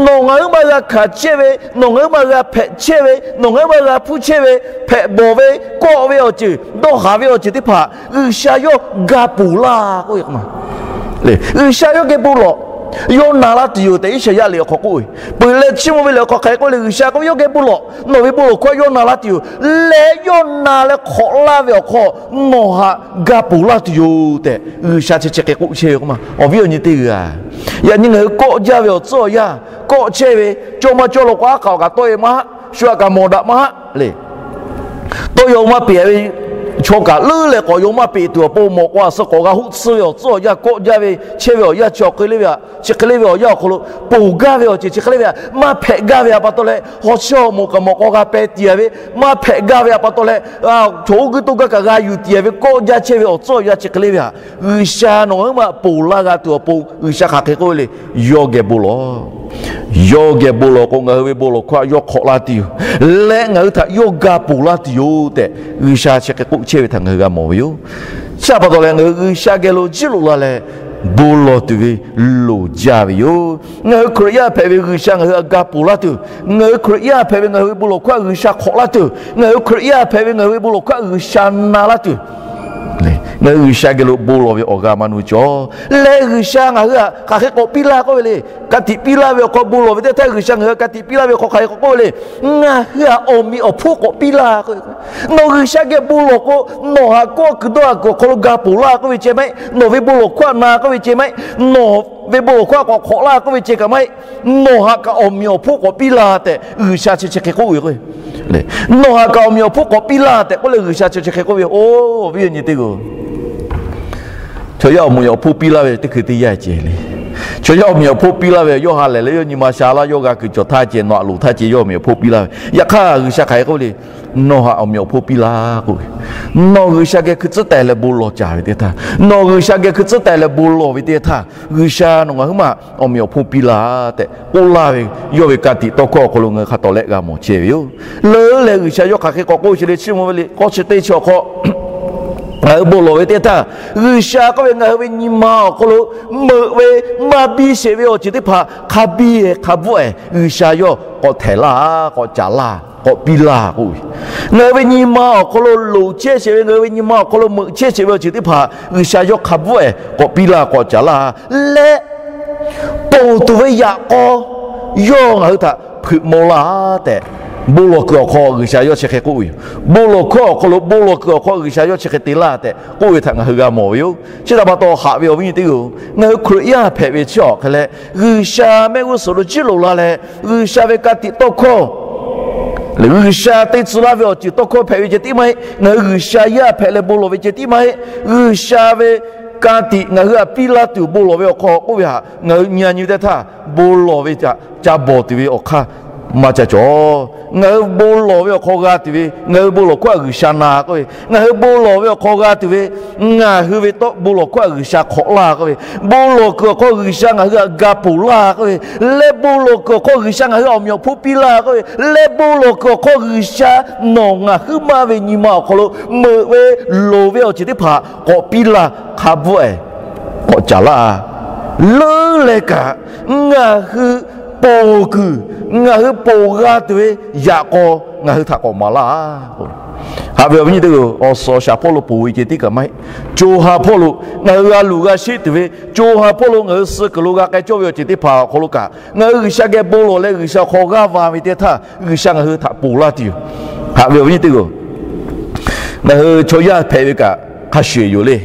nawˬ ngaˬ hui maˇ g'a hkanˍ chehˇ ve, nawˬ ngaˬ hui maˇ g'a hpehꞈ chehˇ ve, nawˬ ngaˬ hui maˇ g'a hpuˇ chehˇ ve, hpehꞈ bawˬ ve, kawˆ ve awˬ ceuˬ, dawˇ haˍ ve awˬ ceuˬ teˇ hpaˍ G'uiˬsha yawˇ ga ponˬ laˇ k'oˆ ve. G'uiˬsha yawˇ geh bon lawˬ, yawˇ na laˇ tuˬ yoˬ tehꞈ Iˉsaˍyaˆ liꞈ awˬ hk'aw k'oˆ ve. Peuˬ leh chi mvuh ve lehˬ, awˬ hk'aw hk'aˬ hk'e k'oˆ le, G'uiˬsha k'oˆ ve yawˇ geh bon lawˬ, nawˬ ve bon lawˬ hkawˇ htaꞈ yawˇ na laˇ tuˬ yoˬ. Leh yawˇ na leh hk'awꞈ laˇ ve awˬ hk'aw nawˬ htaꞈ ga ponˬ laˇ tuˬ yoˬ tehꞈ G'uiˬsha chi chi hk'e k'oˆ chehˇ ve k'o ma, awˬ viˉ awˬ nyi teˇ g'aˇ, yaꞈ nyi ngaˬ hui kawˆ jaˇ ve awˬ tcuhˉ awˬ yanˇ kawˆ chehˇ ve, cawˇ maˇ cawˇ law k'o aˉ hk'aꞈ awˬ kaꞈ tawˆ e maˇ haˆ, shu aꞈ kaꞈ mawˬ daꞈ maˇ haˆ le. Tawˇ yaw maˇ peꞈ ve chaw kaꞈ leuˉ leh k'awꞈ yaw maˇ peꞈ tuˬ awˬ pon mawꞈ k'aw aꞈ suh k'awꞈ g'a hoˆ tsuhˇ ve awˬ tcuhˉ awˬ yanˇ kawˆ jaˇ ve, chehˇ ve awˬ yanˇ chi awˬ hk'e le ve htaꞈ, chi hk'e le ve awˬ yanˇ awˬ hk'aw lo ponˬ gaˇ ve awˬ ceuˬ chi hk'e le ve htaꞈ, maˇ hpehꞈ gaˇ ve htaꞈ pa taw leh hawˉ chawˇ mawˬ kaꞈ mawꞈ k'aw g'a peh tiˍ ve, maˇ hpehꞈ gaˇ ve htaꞈ pa taw leh chaw oˇ g'uiˇ toˇ gaˇ kaꞈ g'a yuˬ tiˍ ve kawˆ jaˇ chehˇ ve awˬ tcuhˉ awˬ yanˇ chi hk'e le ve htaꞈ, G'uiˬsha nawˬ ngaˬ huiˉ maˬ ponˬ laˇ g'a tuˬ awˬ pon G'uiˬsha hk'aˬ hk'e k'oˆ ve le, yawˇ geh bon lawˬ. Yawˇ geh bon lawˬ k'o, ngaˬ hui ve bon lawˬ hkawˇ htaꞈ yawˇ hk'awꞈ laˇ tuˬ yoˬ. Leh ngaˬ hui htaꞈ yawˇ ga ponˬ laˇ tuˬ yoˬ tehꞈ G'uiˬsha chi hk'e k'oˆ chehˇ ve htaꞈ ngaˬ hui g'a mawˬ ve yoˬ. Chi htaꞈ pa taw leh ngaˬ hui G'uiˬsha geh lo jiˇ loꞈ la leh bon lawˬ tuˬ ve loˍ jaˇ ve yoˬ. Ngaˬ hui Hkriꞈ yaˇ hpehꞈ ve G'uiˬsha ngaˬ hui htaꞈ ga ponˬ laˇ tuˬ, ngaˬ hui Hkriꞈ yaˇ hpehꞈ ve ngaˬ hui ve bon lawˬ hkawˇ htaꞈ G'uiˬsha hk'awꞈ laˇ tuˬ, ngaˬ hui Hkriꞈ yaˇ hpehꞈ ve ngaˬ hui ve bon lawˬ hkawˇ htaꞈ G'uiˬsha na laˇ tuˬ, ngaˬ hui G'uiˬsha geh lo bon lawˬ ve awˬ g'a maˇ nu cawˬ. Leh G'uiˬsha ngaˬ hui htaꞈ hk'aˬ hk'e k'awꞈ piˇ laˇ k'oˆ ve le. Ka tiꞈ piˇ laˇ ve awˬ hk'aw bon lawˬ ve teˇ htaˇ G'uiˬsha ngaˬ hui htaꞈ ka tiꞈ piˇ laˇ ve awˬ hk'aw hk'aˬ hk'e k'awꞈ k'oˆ ve le. Ngaˬ hui htaꞈ awˬ meꞈ awˬ hponˇ k'awꞈ piˇ laˇ k'oˆ ve. Nawˬ G'uiˬsha geh bon lawˬ k'o, nawˬ htaꞈ kawˆ kuiˬ dawˇ haˍ kuiˬ awˬ hk'aw lo ga ponˬ laˇ k'oˆ ve ceh maˇ heˆ. Nawˬ ve bon lawˬ hkawˇ htaꞈ na k'oˆ ve ceh maˇ heˆ. Nawˬ ve bon lawˬ hkawˇ htaꞈ k'awꞈ hk'awꞈ laˇ k'oˆ ve ceh kaꞈ maˇ heˆ. Nawˬ htaꞈ kaꞈ awˬ meꞈ awˬ hponˇ k'awꞈ piˇ laˇ tehꞈ G'uiˬsha chi chi hk'e k'oˆ ve k'o, nawˬ htaꞈ kaꞈ awˬ meꞈ awˬ hponˇ k'awꞈ piˇ laˇ tehꞈ k'oˆ leh G'uiˬsha chi chi hk'e k'oˆ ve. Oˇ, awˬ viˉ awˬ nyi teˇ g'aˇ, chaw yaˇ awˬ meꞈ awˬ hponˇ piˇ laˇ ve teˇ hkui teˇ yanˇ ceh le. Chaw yaˇ awˬ meꞈ awˬ hponˇ piˇ laˇ ve, yawˇ ha lehˬ leh yawˇ nyi ma sha laˇ, yawˇ g'a kuiˬ cawˬ htaˇ ceh, nawˬ aꞈ loˍ htaˇ ceh yawˇ awˬ meꞈ awˬ hponˇ piˇ laˇ ve. Yaꞈ hk'aˇ G'uiˬsha hk'aˬ hk'e k'oˆ le. Nawˬ htaꞈ awˬ meꞈ awˬ hponˇ piˇ laˇ k'oˆ ve. Nawˬ G'uiˬsha geh hkui tcuhˉ taiˍ leh bon lawˬ caˍ ve teˇ htaˇ, nawˬ G'uiˬsha geh hkui tcuhˉ taiˍ leh bon lawˬ ve teˇ htaˇ, G'uiˬsha nawˬ ngaˬ huiˉ maˬ awˬ meꞈ awˬ hponˇ piˇ laˇ tehꞈ k'oˆ laˇ ve, yawˇ ve ka tiꞈ tawˇ hkawˇ awˬ hk'aw lo ngaˬ hui hk'a tawˍ lehˆ g'a mawˬ chehˇ ve yoˬ. Leuˉ leh G'uiˬsha yawˇ hk'aˬ hk'e k'awꞈ k'oˆ ve chi le, Chiˇ mvuh ve liꞈ k'awˇ chi teˇ chi awˬ hk'aw ngaˬ hui bon lawˬ ve teˇ htaˇ, G'uiˬsha k'oˆ ve ngaˬ hui ve nyi ma awˬ hk'aw lo meuꞈ ve, maˇ biˇ sheˍ ve awˬ ceuˬ teˇ hpaˍ hk'a biˇ hk'a bvuhˆ-ehˍ G'uiˬsha yawˇ k'awꞈ htehˍ laˇ, k'awꞈ caˍ laˇ, k'awꞈ piˇ laˇ k'oˆ ve. Ngaˬ hui ve nyi ma awˬ hk'aw lo loˍ chehˇ sheˍ ve, ngaˬ hui ve nyi ma awˬ hk'aw lo meuꞈ chehˇ sheˍ ve awˬ ceuˬ teˇ hpaˍ G'uiˬsha yawˇ hk'a bvuhˆ-ehˍ k'awꞈ piˇ laˇ, k'awꞈ caˍ laˇ leh, ponˬ tuˬ ve yaꞈ k'aw yawˇ ngaˬ hui htaꞈ hpeuꞈ maw laˇ tehꞈ, bon lawˬ kuiˬ awˬ hk'aw G'uiˬsha yawˇ chi hk'e k'oˆ ve yoˬ. Bon lawˬ hkawˇ awˬ hk'aw lo, bon lawˬ kuiˬ awˬ hk'aw G'uiˬsha yawˇ chi hk'e te laˇ tehꞈ k'oˆ ve htaꞈ ngaˬ hui g'a mawˬ ve yoˬ. Chi htaꞈ pa taw haꞈ ve awˬ viˉ nyi teˇ g'aˇ-oˬ, ngaˬ hui Hkriꞈ yaˇ hpehꞈ ve chi awˬ hk'e leh, G'uiˬsha mehˆ g'uˇ suhˍ lo jiˇ loꞈ la leh, G'uiˬsha ve ka tiꞈ tawˇ hkawˇ lehˬ, G'uiˬsha te tcuh laˇ ve awˬ ceuˬ tawˇ hkawˇ hpehꞈ ve ceh tiˉ maˇ heˆ. Ngaˬ hui G'uiˬsha yaˇ hpehꞈ leh bon lawˬ ve ceh tiˉ maˇ heˆ. G'uiˬsha ve ka tiꞈ ngaˬ hui htaꞈ piˇ laˇ tuˬ bon lawˬ ve awˬ hk'aw k'oˆ ve htaꞈ ngaˬ hui nyi nyi teˇ htaˇ, bon lawˬ ve htaꞈ ca bawˬ tuˬ ve awˬ hk'aˇ maˇ ca cawˬ. Ngaˬ hui bon lawˬ ve awˬ hk'aw g'a tuˬ ve, ngaˬ hui bon lawˬ hkawˇ htaꞈ G'uiˬsha na k'oˆ ve, ngaˬ hui bon lawˬ ve awˬ hk'aw g'a tuˬ ve, ngaˬ hui ve tawˇ bon lawˬ hkawˇ htaꞈ G'uiˬsha hk'awꞈ laˇ k'oˆ ve, bon lawˬ kuiˬ awˬ hk'aw G'uiˬsha ngaˬ hui htaꞈ ga ponˬ laˇ k'oˆ ve, leh bon lawˬ kuiˬ awˬ hk'aw G'uiˬsha ngaˬ hui awˬ meꞈ awˬ hponˇ piˇ laˇ k'oˆ ve, leh bon lawˬ kuiˬ awˬ hk'aw G'uiˬsha nawˬ ngaˬ huiˉ maˬ ve nyi ma awˬ hk'aw lo meuꞈ ve, loˍ ve awˬ ceuˬ teˇ hpaˍ k'awꞈ piˇ laˇ, hk'a bvuhˆ-ehˍ k'awꞈ caˍ laˇ. Leuˉ leh kaꞈ ngaˬ hui ponˬ kuiˬ, ngaˬ hui ponˬ g'a tuˬ ve yaꞈ k'aw ngaˬ hui htaꞈ k'awꞈ maˍ laˇ. Haꞈ ve awˬ viˉ nyi teˇ g'aˇ-oˬ, awˬ suhˍ awˬ shaˍ hpawˇ lo ponˬ ve ceh tiˉ kaꞈ maˇ heˆ. Co ha hpawˇ lo ngaˬ hui g'a luˬ g'a sheˆ tuˬ ve, co ha hpawˇ lo ngaˬ hui suh kuiˬ lo g'a k'ai cawˇ ve awˬ ceuˬ teˇ hpaˍ awˬ hk'aw lo kaꞈ, ngaˬ hui G'uiˬsha geh bon lawˬ leh G'uiˬsha awˬ hk'aw g'aˇ va ve teˇ htaˇ, G'uiˬsha ngaˬ hui htaꞈ ponˬ laˇ tuˬ yoˬ. Haꞈ ve awˬ viˉ nyi teˇ g'aˇ-oˬ, ngaˬ hui chaw yaˇ hpehꞈ ve kaꞈ hk'a shuˍ yoˬ le.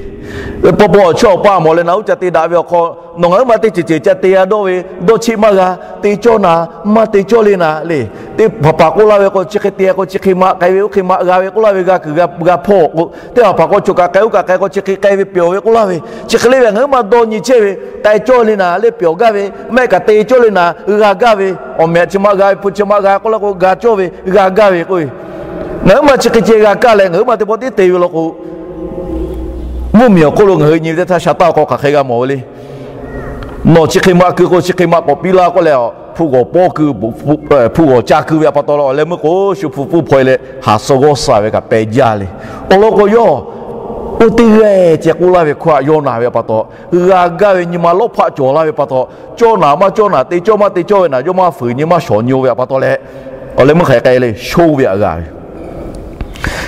Paw paw awˬ chawˇ awˬ pa mawˬ leh naꞈ uˉ ca te daꞈ ve awˬ hk'aw, nawˬ ngaˬ huiˉ ma teˇ ceuˬ ceuˬ ca te-a dawˇ ve, dawˇ cheˆ maˇ g'a, te cawˇ naˍ maˇ te cawˇ le naˍ le. Teˇ hpaˍ hpaˍ k'oˆ laˇ ve k'o, chi hk'e te k'o chi hk'e maꞈ k'ai ve, oˇ hk'e maꞈ g'a ve k'oˆ laˇ ve, g'a kuiˬ g'a hpawˇ k'o, teˇ hpaˍ hpaˍ k'o choˬ kaꞈ k'ai, oˇ kaꞈ k'ai k'o chi hk'e k'ai ve, pyawˬ ve k'oˆ laˇ ve. Chi hk'e le ve ngaˬ huiˉ ma dawˇ nyi chehˇ ve, k'ai cawˇ le naˍ le, pyawˬ gaˇ ve, maˇ heˆ kaꞈ te cawˇ le naˍ g'a gaˇ ve, awˬ mehꞈ chi maꞈ g'a ve, hpu chi maꞈ g'a k'oˆ laˇ k'o g'a cawˇ ve, g'a gaˇ ve k'oˆ ve. Ngaˬ huiˉ ma chi hk'e ceh g'a kaˇ leh ngaˬ huiˉ ma teˇ pawˆ tiˉ te ve law k'o, mvuhˇmiˬ awˬ hk'oˆ lo ngaˬ hui nyi ve teˇ htaˇ sha taˇ awˬ hk'aw hk'aˬ hk'e g'a mawˬ ve le. Nawˬ chi hk'e maꞈ keu k'o chi hk'e maꞈ k'awꞈ piˇ laˇ k'oˆ leh, hpu g'awˬ pawˇ keu, hpu g'awˬ ca keu ve pa taw leh awˬ leh meuˇ k'o shu hpu pfuhˇ hpaw-e leh haˍ suh g'awˇ suh ve kaꞈ peh jaˇ le. Awˬ lawn k'o yawˇ oˇ teˇ g'aˇ ceh k'oˆ laˇ ve hkawˇ htaꞈ yaw naˬ ve pa taw, g'a gaˇ ve nyi ma lawˇ hpaˆ cawˬ laˇ ve pa taw, cawˇ naˍ maˇ cawˇ naˍ, te cawˇ maˇ te cawˇ ve naˍ, yawˇ maˇ fuiˍ nyi maˇ shawˍ nyi-o ve pa taw leh, awˬ leh meuˇ hk'aˬ hk'e k'ai le, sho ve htaꞈ g'a ve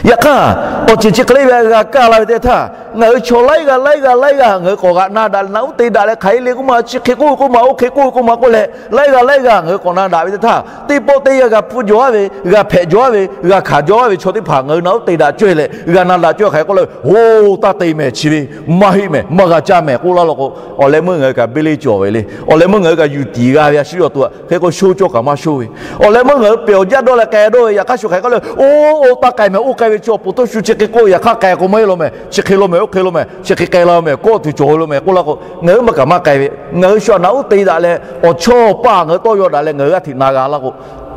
Yaꞈ hk'aˇ, awˬ ceuˬ chi hk'e le ve htaꞈ g'a kaˇ la ve teˇ htaˇ, ngaˬ hui chaw laiˉ g'aˇ laiˉ g'aˇ laiˉ g'aˇ ngaˬ hui k'awꞈ g'aꞈ na daꞈ leh, naꞈ uˉ te daꞈ leh, hk'aˬ hk'e le k'oˆ ma, chi hk'e k'oˆ ve k'oˆ ma, oˇ hk'e k'oˆ ve k'oˆ ma k'oˆ leh, laiˉ g'aˇ laiˉ g'aˇ ngaˬ hui k'awꞈ na daꞈ ve teˇ htaˇ, teˇ pawˆ teˇ yanˇ g'a hpu jaw-a ve, g'a hpehꞈ jaw-a ve, g'a hkanˍ jaw-a ve chaw teˇ hpaˍ ngaˬ hui naꞈ uˉ te daꞈ cawˇ leh, g'a na daꞈ cawˇ ve hk'aˬ hk'e k'oˆ leh, Oˇ, taˇ te mehˍ, chi ve maˇ heˆ mehˍ, maˇ g'a caˇ mehˍ k'oˆ laˇ law k'o, awˬ leh meuˇ ngaˬ hui kaꞈ beˇ leˇ cawˬ ve le. Awˬ leh meuˇ ngaˬ hui kaꞈ yuˬ tiˍ g'a ve a shu yawˇ tuˬ hk'e k'o, sho cawˇ kaꞈ maˇ sho ve. Awˬ leh meuˇ ngaˬ hui pehˬ awˬ jaˇ dawˇ leh k'ai dawˇ ve, yaꞈ hk'aˇ shu hk'aˬ hk'e k'oˆ le, Oˇ, oˇ, taˇ k'ai mehˍ, oˇ k'ai ve chi awˬ pon htaˇ shu chi hk'e k'oˆ ve, yaꞈ hk'aˇ k'ai k'o maˇ heˆ law mehˍ, chi hk'e law mehˍ, oˇ hk'e law mehˍ, chi hk'e k'ai laˇ mehˍ, kawˆ tuˬ cawˬ ve law mehˍ k'oˆ laˇ k'o, ngaˬ hui maˇ kaꞈ maˇ k'ai ve. Ngaˬ hui shu htaꞈ naꞈ uˉ te daꞈ leh, awˬ chawˇ paˇ ngaˬ hui tawˇ yaw daꞈ leh ngaˬ hui g'aˇ hteꞈ na g'a laˇ k'o,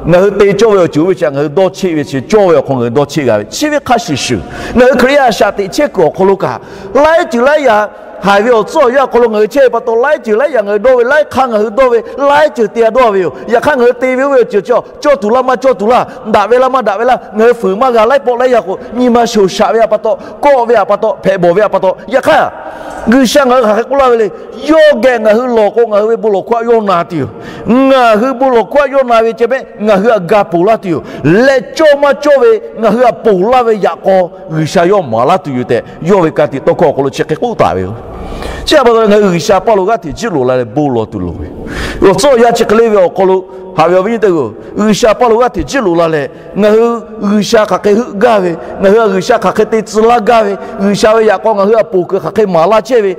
ngaˬ hui te cawˇ ve awˬ ceuˬ oˇ ve chi ngaˬ hui dawˇ cheˆ ve chi, cawˇ ve awˬ hk'aw ngaˬ hui dawˇ cheˆ g'a ve. Chi ve hk'a shuˍ shuˍ, ngaˬ hui Hkriꞈ yaˇ shaꞈ teꞈ chehˇ kuiˬ awˬ hk'aw lo kaꞈ, laiˉ ceuˬ laiˉ yaꞈ haiˬ ve awˬ tcuhˉ awˬ yanˇ awˬ hk'aw lo ngaˬ hui chehˇ ve pa taw, laiˉ ceuˬ laiˉ yaꞈ ngaˬ hui dawˇ ve, laiˉ hk'aˇ ngaˬ hui dawˇ ve, laiˉ ceuˬ te-a dawˇ ve yoˬ. Yaꞈ hk'aˇ ngaˬ hui te ve oˇ ve awˬ ceuˬ chi cawˇ tuˬ laˇ maˇ cawˇ tuˬ laˇ, daꞈ ve laˇ maˇ daꞈ ve laˇ, ngaˬ hui fuiˍ maˇ g'a, laiˉ pawˆ laiˉ yaˇ k'o nyi ma shoˍ shaꞈ ve pa taw, kawˆ ve pa taw, hpehꞈ bawˬ ve pa taw, yaꞈ hk'aˇ G'uiˬsha ngaˬ hui hk'aˬ hk'e k'oˆ laˇ ve le. Yawˇ geh ngaˬ hui lawˬ k'o, ngaˬ hui ve bon lawˬ hkawˇ htaꞈ yawˇ na tuˬ yoˬ. Ngaˬ hui bon lawˬ hkawˇ htaꞈ yawˇ na ve ceh mehˆ, ngaˬ hui htaꞈ ga ponˬ laˇ tuˬ yoˬ. Leh cawˇ maˇ cawˇ ve ngaˬ hui htaꞈ ponˬ laˇ ve yaꞈ k'aw, G'uiˬsha yawˇ maˍ laˇ tuˬ yoˬ tehꞈ, yawˇ ve ka tiꞈ tawˇ hkawˇ awˬ hk'aw lo chi hk'e k'oˆ taˍ ve yoˬ. Chi pa taw leh ngaˬ hui G'uiˬsha paˇ lo g'aˇ hteꞈ jiˆ loꞈ la leh bon lawˬ tuˬ loˍ ve, awˬ tcuhˉ awˬ yanˇ chi hk'e le ve awˬ hk'aw lo, haꞈ ve awˬ viˉ nyi teˇ hpaˍ-oˬ, G'uiˬsha paˇ lo g'aˇ hteꞈ jiˆ loꞈ la leh, ngaˬ hui G'uiˬsha hk'aˬ hk'e heuˆ gaˇ ve, ngaˬ hui G'uiˬsha hk'aˬ hk'e te tcuh laˇ gaˇ ve, G'uiˬsha ve yaꞈ k'aw ngaˬ hui htaꞈ ponˬ kuiˬ hk'aˬ hk'e maˍ laˇ chehˇ ve,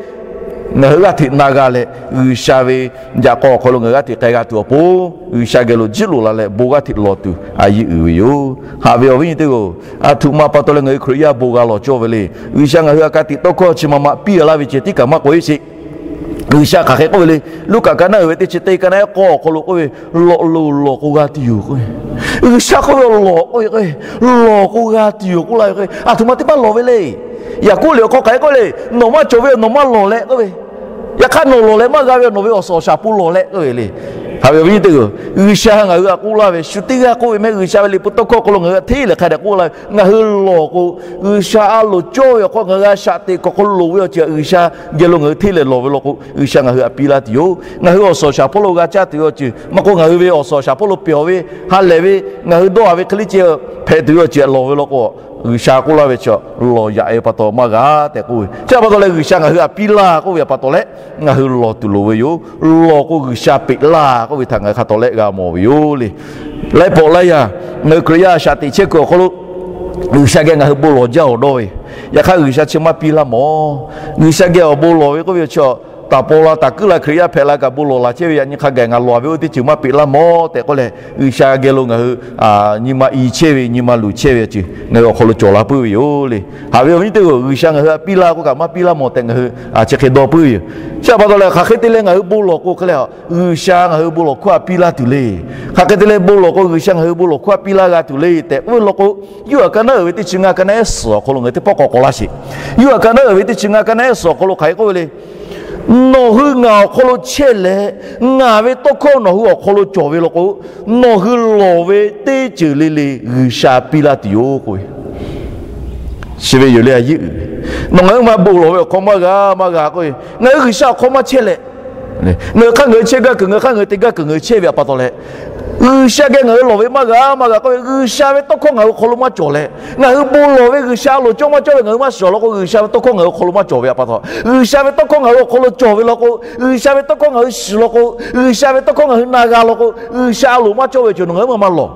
ngaˬ hui g'aˇ hteꞈ na g'a leh, G'uiˬsha ve yaꞈ k'aw awˬ hk'aw lo ngaˬ hui g'aˇ hteꞈ k'ai g'a tuˬ awˬ pon, G'uiˬsha geh lo jiˆ loꞈ la leh bon g'aˇ hteꞈ lawˬ tuˬ a yiˇ uiˍ ve yoˬ. Haꞈ ve awˬ viˉ nyi teˇ hpaˍ-oˬ, aˬ htoꞈ ma pa taw leh ngaˬ hui Hkriꞈ yaˇ bon g'a lawˬ cawˇ ve le. G'uiˬsha ngaˬ hui htaꞈ ka tiꞈ tawˇ hkawˇ chi ma ma piˇ laˇ ve ceh tiˉ kaꞈ maˇ k'oˆ-e sheˍ. G'uiˬsha hk'aˬ hk'e k'oˆ ve le. Luˉkaꞈ ka naˉ uiˍ ve teˇ chi teˇ ka naˉ ehˉ k'awˇ awˬ hk'aw lo k'oˆ ve, Lawˬ loˬ, lawˬ k'o g'a tuˬ yoˬ k'o, G'uiˬsha k'oˆ ve lawˬ k'oˆ ve k'o, lawˬ k'o g'a tuˬ yoˬ k'oˆ laˇ ve k'o, aˬ htoꞈ ma teˇ hpaˍ lawˬ ve le. Yaˍkoˆ liꞈ awˬ hk'aw hk'aˬ hk'e k'oˆ le. Nawˬ maˇ cawˬ ve nawˬ maˇ lawˬ leh k'oˆ ve, yaꞈ hk'aˇ nawˬ lawˬ leh maˇ g'a ve nawˬ ve awˬ suhˍ awˬ shaˍ hpu lawˬ leh k'oˆ ve le. Haꞈ ve awˬ viˉ nyi teˇ hpaˍ-oˬ, G'uiˬsha ngaˬ hui htaꞈ k'oˆ laˇ ve shu teˇ g'aˇ k'oˆ ve mehˆ. G'uiˬsha ve liꞈ hpu tawˇ hkawˇ hk'aw lo ngaˬ hui htaꞈ hteˇ lehˬ hk'a dehꞈ k'oˆ laˇ ve, ngaˬ hui lawˬ k'o, G'uiˬsha a loˍ cawˇ ve awˬ hk'aw ngaˬ hui g'a shaꞈ teꞈ kuˬ awˬ hk'aw lo loˍ ve awˬ ceuˬ htaꞈ G'uiˬsha geh lo ngaˬ hui hteˇ leh lawˬ ve law k'o, G'uiˬsha ngaˬ hui htaꞈ piˇ laˇ tuˬ yoˬ. Ngaˬ hui awˬ suhˍ awˬ shaˍ hpawˇ lo g'a caˇ tuˬ ve awˬ ceuˬ maˇ k'oˆ, ngaˬ hui ve awˬ suhˍ awˬ shaˍ hpawˇ lo pehˬ ve, ha lehˬ ve, ngaˬ hui dawˇ a ve hk'e le ceh hpehꞈ tuˬ ve awˬ ceuˬ htaꞈ lawˬ ve law k'o, G'uiˬsha k'oˆ laˇ ve chi lawˬ yaꞈ ve pa taw maˇ g'a tehꞈ k'oˆ ve. Chi pa taw leh G'uiˬsha ngaˬ hui htaꞈ piˇ laˇ k'oˆ ve pa taw leh, ngaˬ hui lawˬ tuˬ loˍ ve yoˬ. Lawˬ k'o G'uiˬsha peꞈ laˇ k'oˆ ve htaꞈ ngaˬ hui hk'a tawˍ leh g'a mawˬ ve yoˬ le. Laiˉ pawˆ laiˉ yaˇ ngaˬ hui Hkriꞈ yaˇ shaꞈ teꞈ chehˇ kuiˬ awˬ hk'aw lo G'uiˬsha geh ngaˬ hui bon lawˬ jaˇ awˬ dawˇ ve, yaꞈ hk'aˇ G'uiˬsha chi maˇ piˇ laˇ mawˬ. G'uiˬsha geh awˬ bon lawˬ ve k'oˆ ve chi, taˍ paw la taˍ kuiˉ la Hkriꞈ yaˇ hpehꞈ la kaꞈ bon lawˬ la chehˇ ve, yaꞈ nyi hk'a gaˬ ngaˬ lawˬ ve oˇ teˇ ceuˬ maˇ peꞈ laˇ mawˬ tehꞈ k'oˆ leh, G'uiˬsha geh lo ngaˬ hui nyi ma i chehˇ ve, nyi ma luˬ chehˇ ve awˬ ceuˬ ngaˬ hui awˬ hk'aw lo cawˬ la puiˉ ve yoˬ le. Haꞈ ve awˬ viˉ teˇ hpaˍ-oˬ, G'uiˬsha ngaˬ hui htaꞈ piˇ laˇ k'oˆ kaꞈ maˇ piˇ laˇ mawˬ tehꞈ ngaˬ hui chi hk'e dawˇ puiˉ ve yoˬ. Chi pa taw leh hk'aˬ hk'e te leh ngaˬ hui bon lawˬ k'o hk'e leh, G'uiˬsha ngaˬ hui bon lawˬ hkawˇ htaꞈ piˇ laˇ tuˬ le. Hk'aˬ hk'e te leh bon lawˬ k'o G'uiˬsha ngaˬ hui bon lawˬ hkawˇ htaꞈ piˇ laˇ g'a tuˬ le tehꞈ k'oˆ ve law k'o, Yoˇhanˬ ka naˉ uiˍ ve teˇ chi ngaˇ ka naˉ ehˉ suhˍ awˬ hk'aw lo ngaˬ hui teˇ pawˆ k'awꞈ k'awꞈ laˇ sheˍ. Yoˇhanˬ ka naˉ uiˍ ve teˇ chi ngaˇ ka naˉ ehˉ suhˍ awˬ hk'aw lo hk'aˬ hk'e k'oˆ ve le. Nawˬ hui ngaˬ awˬ hk'aw lo chehˇ leh, ngaˬ ve tawˇ hkawˇ nawˬ hui awˬ hk'aw lo cawˬ ve law k'o, nawˬ hui lawˬ ve teˇ ceuˬ le le G'uiˬsha piˇ laˇ tuˬ yoˬ k'oˆ ve. Chi ve yoˬ le a yiˇ uiˍ. Nawˬ ngaˬ hui ma bon lawˬ ve awˬ hk'aw maˇ g'a maˇ g'a k'oˆ ve, ngaˬ hui G'uiˬsha awˬ hk'aw maˇ chehˇ leh, ngaˬ hui hk'aˇ ngaˬ hui chehˇ gaˇ kuiˬ, ngaˬ hui hk'aˇ ngaˬ hui te gaˇ kuiˬ ngaˬ hui chehˇ ve pa taw leh, G'uiˬsha geh ngaˬ hui lawˬ ve maˇ g'a maˇ g'a k'oˆ ve, G'uiˬsha ve tawˇ hkawˇ ngaˬ hui awˬ hk'aw lo maˇ cawˬ leh, ngaˬ hui bon lawˬ ve G'uiˬsha a loˍ cawˇ maˇ cawˇ ve ngaˬ hui maˇ shiˍ law k'o, G'uiˬsha ve tawˇ hkawˇ ngaˬ hui awˬ hk'aw lo maˇ cawˬ ve pa taw, G'uiˬsha ve tawˇ hkawˇ ngaˬ hui awˬ hk'aw lo cawˬ ve law k'o, G'uiˬsha ve tawˇ hkawˇ ngaˬ hui shiˍ law k'o, G'uiˬsha ve tawˇ hkawˇ ngaˬ hui na g'a law k'o, G'uiˬsha a loˍ maˇ cawˇ ve ceuˬ nawˬ ngaˬ hui maˇ maˇ lawˬ.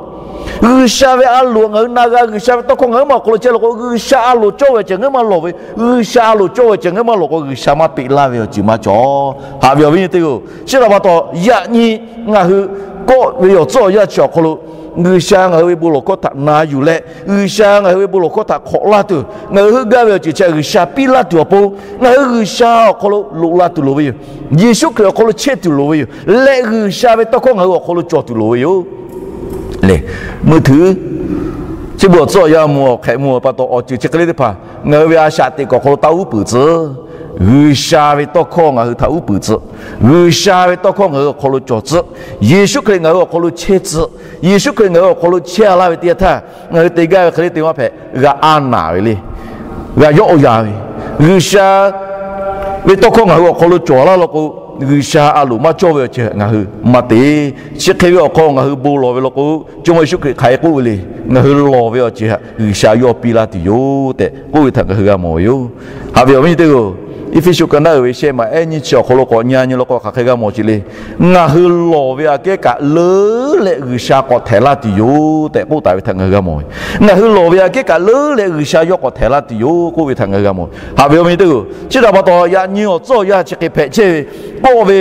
G'uiˬsha ve a loˍ ngaˬ hui na g'a, G'uiˬsha ve tawˇ hkawˇ ngaˬ huiˉ ma awˬ hk'aw lo chehˇ law k'o, G'uiˬsha a loˍ cawˇ ve awˬ ceuˬ ngaˬ huiˉ ma lawˬ ve, G'uiˬsha a loˍ cawˇ ve awˬ ceuˬ ngaˬ huiˉ ma lawˬ k'o, G'uiˬsha maˇ peꞈ laˇ ve awˬ ceuˬ maˇ cawˬ. Haꞈ ve awˬ viˉ nyi teˇ hpaˍ-oˬ, chi htaꞈ pa taw yaꞈ nyi ngaˬ hui kawˆ ve awˬ tcuhˉ awˬ yanˇ chi awˬ hk'aw lo G'uiˬsha ngaˬ hui ve bon lawˬ hkawˇ htaꞈ na yuˬ leh, G'uiˬsha ngaˬ hui ve bon lawˬ hkawˇ htaꞈ hk'awꞈ laˇ tuˬ, ngaˬ hui heuˆ gaˇ ve awˬ ceuˬ chi G'uiˬsha piˇ laˇ tuˬ awˬ pon, ngaˬ hui G'uiˬsha awˬ hk'aw lo loꞈ la tuˬ loˍ ve yoˬ. Yeˍsuˆ Hkriꞈ awˬ hk'aw lo chehˇ tuˬ loˍ ve yoˬ. Leh G'uiˬsha ve tawˇ hkawˇ ngaˬ hui awˬ hk'aw lo cawˬ tuˬ loˍ ve yoˬ. Le, meuˇ htui chi beuꞈ awˬ tcuhˉ awˬ yanˇ mvuh awˬ hk'ehꞈ mvuh pa taw awˬ ceuˬ chi hk'e le teˇ hpaˍ ngaˬ hui ve a shaꞈ teꞈ kuiˬ awˬ hk'aw lo taˇ uˉ peunˍ tcuh. G'uiˬsha ve tawˇ hkawˇ ngaˬ hui htaꞈ uˉ peunˍ tcuh. G'uiˬsha ve tawˇ hkawˇ ngaˬ hui awˬ hk'aw lo cawˬ tcuh. Yeˍsuˆ Hkriꞈ ngaˬ hui awˬ hk'aw lo chehˇ tcuh. Yeˍsuˆ Hkriꞈ ngaˬ hui awˬ hk'aw lo chehˇ a laˇ ve teˇ yanˇ htaˇ, ngaˬ hui te gaˇ ve hk'e le teˇ maˇ hpehꞈ, g'a a naˍ ve le, g'a yawˆ oˇ ya ve, G'uiˬsha ve tawˇ hkawˇ ngaˬ hui awˬ hk'aw lo cawˬ laˇ law k'o, G'uiˬsha a loˍ maˇ cawˇ ve awˬ ceuˬ ngaˬ hui maˇ te. Chi hk'e ve awˬ hk'aw ngaˬ hui bon lawˬ ve law k'o, Jawˇmawˇ Yeˍsuˆ Hkriꞈ hk'aˬ hk'e k'oˆ ve le, ngaˬ hui lawˬ ve awˬ ceuˬ htaꞈ G'uiˬsha yawˇ piˇ laˇ tuˬ yoˬ tehꞈ k'oˆ ve htaꞈ ngaˬ hui g'a mawˬ ve yoˬ. Haꞈ ve awˬ viˉ nyi teˇ hpaˍ-oˬ, Eˇfeˇsuꞈ ka naˉ uiˍ ve shehˆ maˬ ehˉ nyiˇ chi awˬ hk'aw lo k'awꞈ nyi nyi law k'o hk'aˬ hk'e g'a mawˬ ce le. Ngaˬ hui lawˬ ve aꞈ kehˉ kaꞈ leuˉ leh G'uiˬsha k'awꞈ htehˍ laˇ tuˬ yoˬ tehꞈ k'oˆ taˍ ve htaꞈ ngaˬ hui g'a mawˬ ve. Ngaˬ hui lawˬ ve aꞈ kehˉ kaꞈ leuˉ leh G'uiˬsha yawˇ k'awꞈ htehˍ laˇ tuˬ yoˬ k'oˆ ve htaꞈ ngaˬ hui g'a mawˬ. Haꞈ ve awˬ viˉ nyi teˇ hpaˍ-oˬ, chi htaꞈ pa taw yaꞈ nyi awˬ tcuhˉ awˬ yanˇ chi hk'e hpehꞈ chehˇ ve, kawˆ ve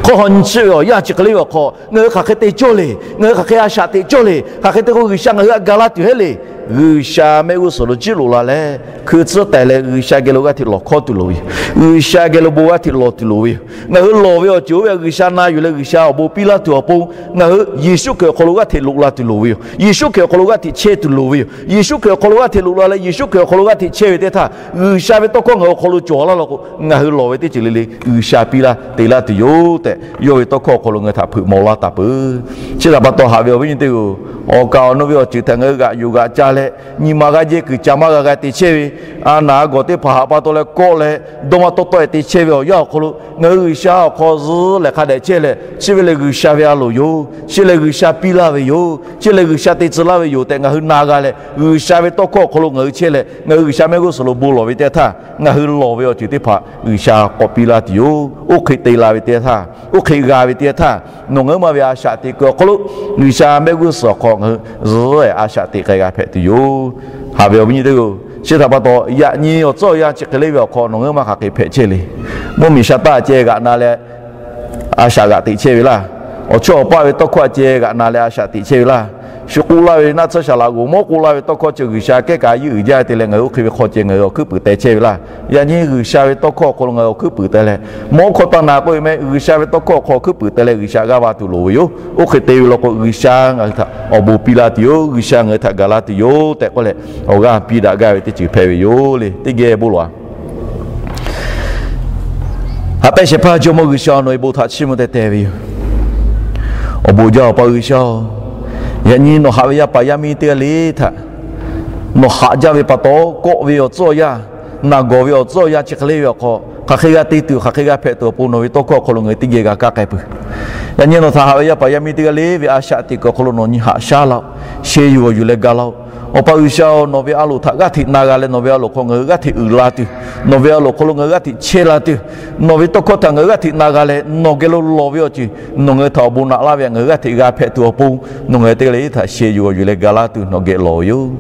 hk'aw ha nyi chi ve awˬ yanˇ chi hk'e le ve awˬ hk'aw, ngaˬ hui hk'aˬ hk'e te cawˇ le, ngaˬ hui hk'aˬ hk'e a shaꞈ teꞈ cawˇ le, hk'aˬ hk'e te k'o G'uiˬsha ngaˬ hui htaꞈ ga laˇ tuˬ heˆ le. G'uiˬsha mehˆ g'uˇ suhˍ lo jiˇ loꞈ la leh, hkui tcuhˉ taiˍ leh G'uiˬsha geh lo g'aˇ hteꞈ lawˬ hkawˇ tuˬ loˍ ve yoˬ. G'uiˬsha geh lo bon g'aˇ hteꞈ lawˬ tuˬ loˍ ve yoˬ. Ngaˬ hui lawˬ ve awˬ ceuˬ oˇ ve G'uiˬsha na yuˬ leh G'uiˬsha awˬ bon piˇ laˇ tuˬ awˬ pon, ngaˬ hui Yeˍsuˆ Hkriꞈ awˬ hk'aw lo g'aˇ hteꞈ loꞈ la tuˬ loˍ ve yoˬ. Yeˍsuˆ Hkriꞈ awˬ hk'aw lo g'aˇ hteꞈ chehˇ tuˬ loˍ ve yoˬ. Yeˍsuˆ Hkriꞈ awˬ hk'aw lo g'aˇ hteꞈ loꞈ la leh Yeˍsuˆ Hkriꞈ awˬ hk'aw lo g'aˇ hteꞈ chehˇ ve teˇ htaˇ, G'uiˬsha ve tawˇ hkawˇ ngaˬ hui awˬ hk'aw lo cawˬ laˇ law k'o, ngaˬ hui lawˬ ve teˇ ceuˬ le le G'uiˬsha piˇ laˇ te laˇ tuˬ yoˬ tehꞈ, yawˇ ve tawˇ hkawˇ awˬ hk'aw lo ngaˬ hui htaꞈ hpeuꞈ maw laˇ taˍ peuˬ. Chi htaꞈ pa taw haꞈ ve awˬ viˉ nyi teˇ hpaˍ-oˬ, awˬ kaˍ awˬ nu ve awˬ ceuˬ htaꞈ ngaˬ hui g'aꞈ yuˬ g'aꞈ ca leh, nyi ma g'aˇ jehˇ kuiˬ ca maˇ g'a g'a te chehˇ ve, a naˍ a gawˬ teˇ hpaˍ haꞈ pa taw leh kawˆ leh, dawˇ maˇ tawˆ tawˆ-e te chehˇ ve awˬ yanˇ awˬ hk'aw lo ngaˬ hui G'uiˬsha awˬ hk'aw zuhˉ lehˬ hk'a dehꞈ chehˇ leh, chi ve lehˬ G'uiˬsha ve a loˍ yoˬ, chi lehˬ G'uiˬsha piˇ laˇ ve yoˬ, chi lehˬ G'uiˬsha te tcuh laˇ ve yoˬ tehꞈ ngaˬ hui na g'a leh, G'uiˬsha ve tawˇ hkawˇ awˬ hk'aw lo ngaˬ hui chehˇ leh, ngaˬ hui G'uiˬsha mehˆ g'uˇ suhˍ lo bon lawˬ ve teˇ htaˇ, ngaˬ hui lawˬ ve awˬ ceuˬ teˇ hpaˍ G'uiˬsha k'awꞈ piˇ laˇ tuˬ yoˬ. Oˇ hk'e te la ve teˇ htaˇ, oˇ hk'e g'a ve teˇ htaˇ, nawˬ ngaˬ hui ma ve a shaꞈ teꞈ kuiˬ awˬ hk'aw lo G'uiˬsha mehˆ g'uˇ suhˍ awˬ hk'aw ngaˬ hui zuhˉ-e a shaꞈ teꞈ k'ai g'a hpehꞈ tuˬ yoˬ. Haꞈ ve awˬ viˉ nyi teˇ hpaˍ-oˬ, chi htaꞈ pa taw yaꞈ nyi awˬ tcuhˉ awˬ yanˇ chi hk'e le ve awˬ hk'aw nawˬ ngaˬ hui ma hk'aˬ hk'e hpehꞈ chehˇ le. Mvuhˇmiˬ sha taˇ ceh g'aꞈ na leh a shaꞈ g'aꞈ teꞈ chehˇ ve laˇ. Awˬ chawˇ awˬ paˇ ve tawˇ hkawˇ a ceh g'aꞈ na leh a shaꞈ teꞈ chehˇ ve laˇ. Shu k'oˆ laˇ ve naˆ tsuhˇ shaˍ laꞈ g'oˍ mawˇ k'oˆ laˇ ve tawˇ hkawˇ chi G'uiˬsha kehˉ kaꞈ yinˉ uiˍ jaˇ te leh ngaˬ hui oˇ hk'e ve hk'aw ceh ngaˬ hui awˬ hkuiˉ puiˍ teh chehˇ ve laˇ. Yaꞈ nyi G'uiˬsha ve tawˇ hkawˇ awˬ hk'aw lo ngaˬ hui awˬ hkuiˉ puiˍ teh leh, mawˇ hkawˇ taˇ na k'oˆ ve meh, G'uiˬsha ve tawˇ hkawˇ awˬ hk'aw hkuiˉ puiˍ teh leh G'uiˬsha g'aˇ va tuˬ loˍ ve yoˬ. Oˇ hk'e te ve law k'o G'uiˬsha ngaˬ hui htaꞈ awˬ bon piˇ laˇ tuˬ yoˬ. G'uiˬsha ngaˬ hui htaꞈ gaˬ laˇ tuˬ yoˬ tehꞈ k'oˆ leh, awˬ g'aˇ piˇ daꞈ gaˇ ve teˇ ceuˬ hpehꞈ ve yoˬ le. Teˇ geh bon lawˬ-a. Haꞈ pehnˇ shehˍ hpaˇ Jawˇmawˇ G'uiˬsha-oˬ, nawˬ ve bon htaꞈ chiˇ mvuh teh teh ve yoˬ. Awˬ bon jaˇ Awˬ pa G'uiˬsha-oˬ, yaꞈ nyi nawˬ haꞈ ve yaˇ paˍ yaˇ miˇ teˇ g'aˇ le htaꞈ nawˬ haꞈ jaˇ ve pa taw, kawˆ ve awˬ tcuhˉ awˬ yanˇ, naˬ gawˬ ve awˬ tcuhˉ awˬ yanˇ chi hk'e le ve awˬ hk'aw, hk'aˬ hk'e g'a te tuˬ, hk'aˬ hk'e g'a hpehꞈ tuˬ awˬ pon nawˬ ve tawˇ hkawˇ awˬ hk'aw lo ngaˬ hui teˇ geh g'a kaˇ k'ai peuˬ. Yaꞈ nyi nawˬ htaꞈ haꞈ ve yaˇ paˍ yaˇ miˇ teˇ g'aˇ le ve a shaꞈ teꞈ kuiˬ awˬ hk'aw lo nawˬ nyi haꞈ shaˉ laˇ-oˆ. Sheh yuˬ g'awˬ yuˬ leh ga laˇ-oˆ. Awˬ pa G'uiˬsha-oˬ, nawˬ ve a loˍ htaꞈ g'aˇ hteꞈ na g'a leh nawˬ ve a loˍ hk'aw ngaˬ hui g'aˇ hteꞈ uiˍ la tuˬ, nawˬ ve a loˍ hk'aw lo ngaˬ hui g'aˇ hteꞈ chehˇ la tuˬ, nawˬ ve tawˇ hkawˇ htaꞈ ngaˬ hui g'aˇ hteꞈ na g'a leh nawˬ geh lo lawˬ ve awˬ ceuˬ, nawˬ ngaˬ hui htaꞈ awˬ bon naꞈ laˇ ve htaꞈ ngaˬ hui g'aˇ hteꞈ g'a hpehꞈ tuˬ awˬ pon, nawˬ ngaˬ hui teˇ g'aˇ le htaꞈ sheh yuˬ g'awˬ yuˬ leh ga laˇ tuˬ nawˬ geh lawˬ ve yoˬ.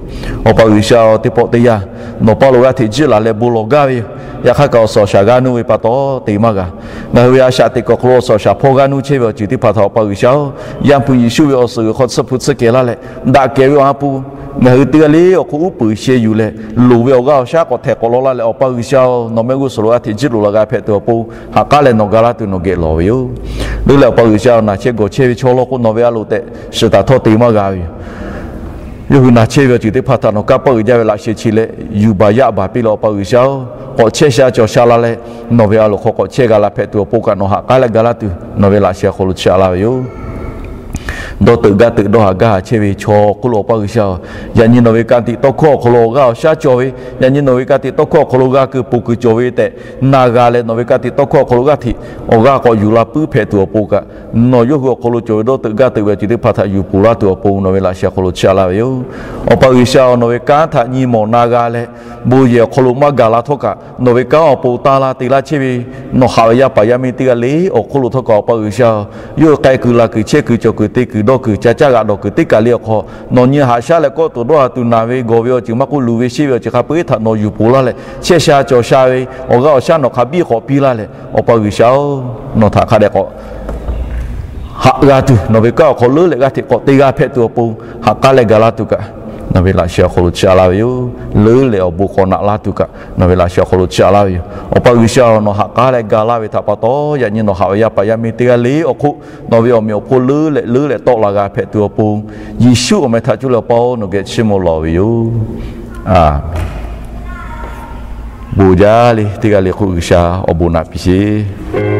Awˬ pa G'uiˬsha-oˬ, teˇ pawˆ teˇ yanˇ nawˬ paˇ lo g'aˇ hteꞈ jiˇ laˬ leh bon lawˬ gaˇ ve yoˬ. Yaꞈ hk'aˇ kaꞈ awˬ suhˍ awˬ shaˍ g'aˇ nuˇ ve pa taw te maˇ g'a. Ngaˬ hui ve a shaꞈ teꞈ kuiˬ awˬ hk'aw lo awˬ suhˍ awˬ shaˍ hpawˇ g'aˇ nuˇ chehˇ ve awˬ ceuˬ teˇ hpaˍ htaꞈ Awˬ pa G'uiˬsha-oˬ, Yaˇ hpu Yeˍsuˆ ve awˬ suhˍ g'uiˬ hk'aw tsuhˇ hpu tsuhˇ kehˬ laˇ leh, daꞈ kehˬ ve awˬ ha hpu ngaˬ hui teˇ g'aˇ le awˬ hk'oˆ uˉ peunˍ sheh yuˬ leh, loˍ ve awˬ g'aˇ awˬ shaˉ k'awꞈ htehꞈ k'awꞈ law laˇ leh, Awˬ pa G'uiˬsha-oˬ, nawˬ mehˆ g'uˇ suhˍ lo g'aˇ hteꞈ jiˇ loꞈ la g'a hpehꞈ tuˬ awˬ pon, ha k'aˉ leh nawˬ ga laˇ tuˬ nawˬ geh lawˬ ve yoˬ. Leuˉ leh Awˬ pa G'uiˬsha-oˬ, naˬ chehˇ gawˬ chehˇ ve chaw lawn k'o nawˬ ve a loˍ tehꞈ shiˍ taˍ htawˇ te maˇ g'a ve yoˬ. Yawˇ hui naˬ chehˇ ve awˬ ceuˬ teˇ hpaˍ htaꞈ nawˬ kanˇ paˆ uiˍ jaˇ ve laꞈ sheh chi leh yuˬ baˬ yaˇ baˬ piˇ leh, Awˬ pa G'uiˬsha-oˬ, k'awꞈ chehˇ sha cawˬ sha la leh, nawˬ ve a loˍ hk'aw k'awꞈ chehˇ g'a la hpehꞈ tuˬ awˬ pon kaꞈ nawˬ ha k'aˉ leh ga laˇ tuˬ nawˬ ve laꞈ sheh awˬ hk'aw lo chiˇ aꞈ laˇ ve yoˬ. Dawˇ teuꞈ gaˇ teuꞈ dawˇ haˍ gaˇ haˍ chehˇ ve chaw hk'oˆ lo Awˬ pa G'uiˬsha-oˬ, yaꞈ nyi nawˬ ve ka tiꞈ tawˇ hkawˇ awˬ hk'aw lo awˬ g'aˇ awˬ shaˉ cawˬ ve, yaꞈ nyi nawˬ ve ka tiꞈ tawˇ hkawˇ awˬ hk'aw lo g'a keu poˬ keu cawˬ ve tehꞈ na g'a leh, nawˬ ve ka tiꞈ tawˇ hkawˇ awˬ hk'aw lo g'aˇ hteꞈ awˬ g'aˇ k'awꞈ yuˬ la puiˉ hpehꞈ tuˬ awˬ pon kaꞈ, nawˬ yawˇ hui awˬ hk'aw lo cawˬ ve dawˇ teuꞈ gaˇ teuꞈ ve awˬ ceuˬ teˇ hpaˍ htaꞈ yuˬ poˬ laˇ tuˬ awˬ pon nawˬ ve laꞈ sheh awˬ hk'aw lo chiˇ aꞈ laˇ ve yoˬ. Awˬ pa G'uiˬsha-oˬ, nawˬ ve kanˉ htaꞈ nyi mawˬ na g'a leh, bon yehˬ awˬ hk'aw lo maˇ gaˬ la htawˇ kaꞈ, nawˬ ve kanˉ awˬ pon tanˇ laˇ te laˇ chehˇ ve, nawˬ haꞈ ve yaˇ paˍ yaˇ miˇ teˇ g'aˇ le awˬ hk'oˆ lo htawˇ kaꞈ Awˬ pa G'uiˬsha-oˬ, yawˇ hui k'ai kuiˬ la kuiˬ chehˇ kuiˬ cawˬ kuiˬ te kuiˬ dawˇ kuiˬ ca caˇ g'aꞈ dawˬ kuiˬ teˇ kaˬ le awˬ hk'aw, nawˬ nyi haꞈ shaˉ leh kawˆ toꞈ dawˇ ha tuˬ, naˬ ve gawˬ ve awˬ ceuˬ maˇ k'oˆ, luˬ ve sheˆ ve awˬ ceuˬ hk'a peu-eˬ htaꞈ nawˬ yuˬ poˬ laˇ leh, chehˇ sha cawˬ sha ve awˬ g'aˇ awˬ shaˉ nawˬ hk'a biˇ k'awꞈ piˇ laˇ leh, Awˬ pa G'uiˬsha-oˬ, nawˬ htaꞈ hk'a dehꞈ k'awꞈ haꞈ g'a tuˬ, nawˬ ve kanˉ awˬ hk'aw leuˉ leh g'aˇ hteꞈ k'awꞈ te g'a hpehꞈ tuˬ awˬ pon haꞈ k'aˉ leh ga laˇ tuˬ kaꞈ, nawˬ ve laꞈ sheh awˬ hk'aw lo chiˇ aꞈ laˇ ve yoˬ. Leuˉ leh awˬ bon k'awꞈ naꞈ laˇ tuˬ kaꞈ, nawˬ ve laꞈ sheh awˬ hk'aw lo chiˇ aꞈ laˇ ve yoˬ. Awˬ pa G'uiˬsha-oˬ, nawˬ haꞈ k'aˉ leh ga laˇ ve htaꞈ pa taw, yaꞈ nyi nawˬ haꞈ ve yaˇ paˍ yaˇ miˇ teˇ g'aˇ le awˬ hk'oˆ nawˬ ve awˬ meꞈ awˬ hponˇ leuˉ leh leuˉ leh tawˆ la g'a hpehꞈ tuˬ awˬ pon, Yeˍsuˆ awˬ meh htaꞈ cuˇ leh Awˬ pa-oˬ, nawˬ geh chiˇ mvuh lawˬ ve yoˬ. Bon jaˇ le. Teˇ g'aˇ le hk'oˆ G'uiˬsha awˬ bon naꞈ piˇ sheˍ.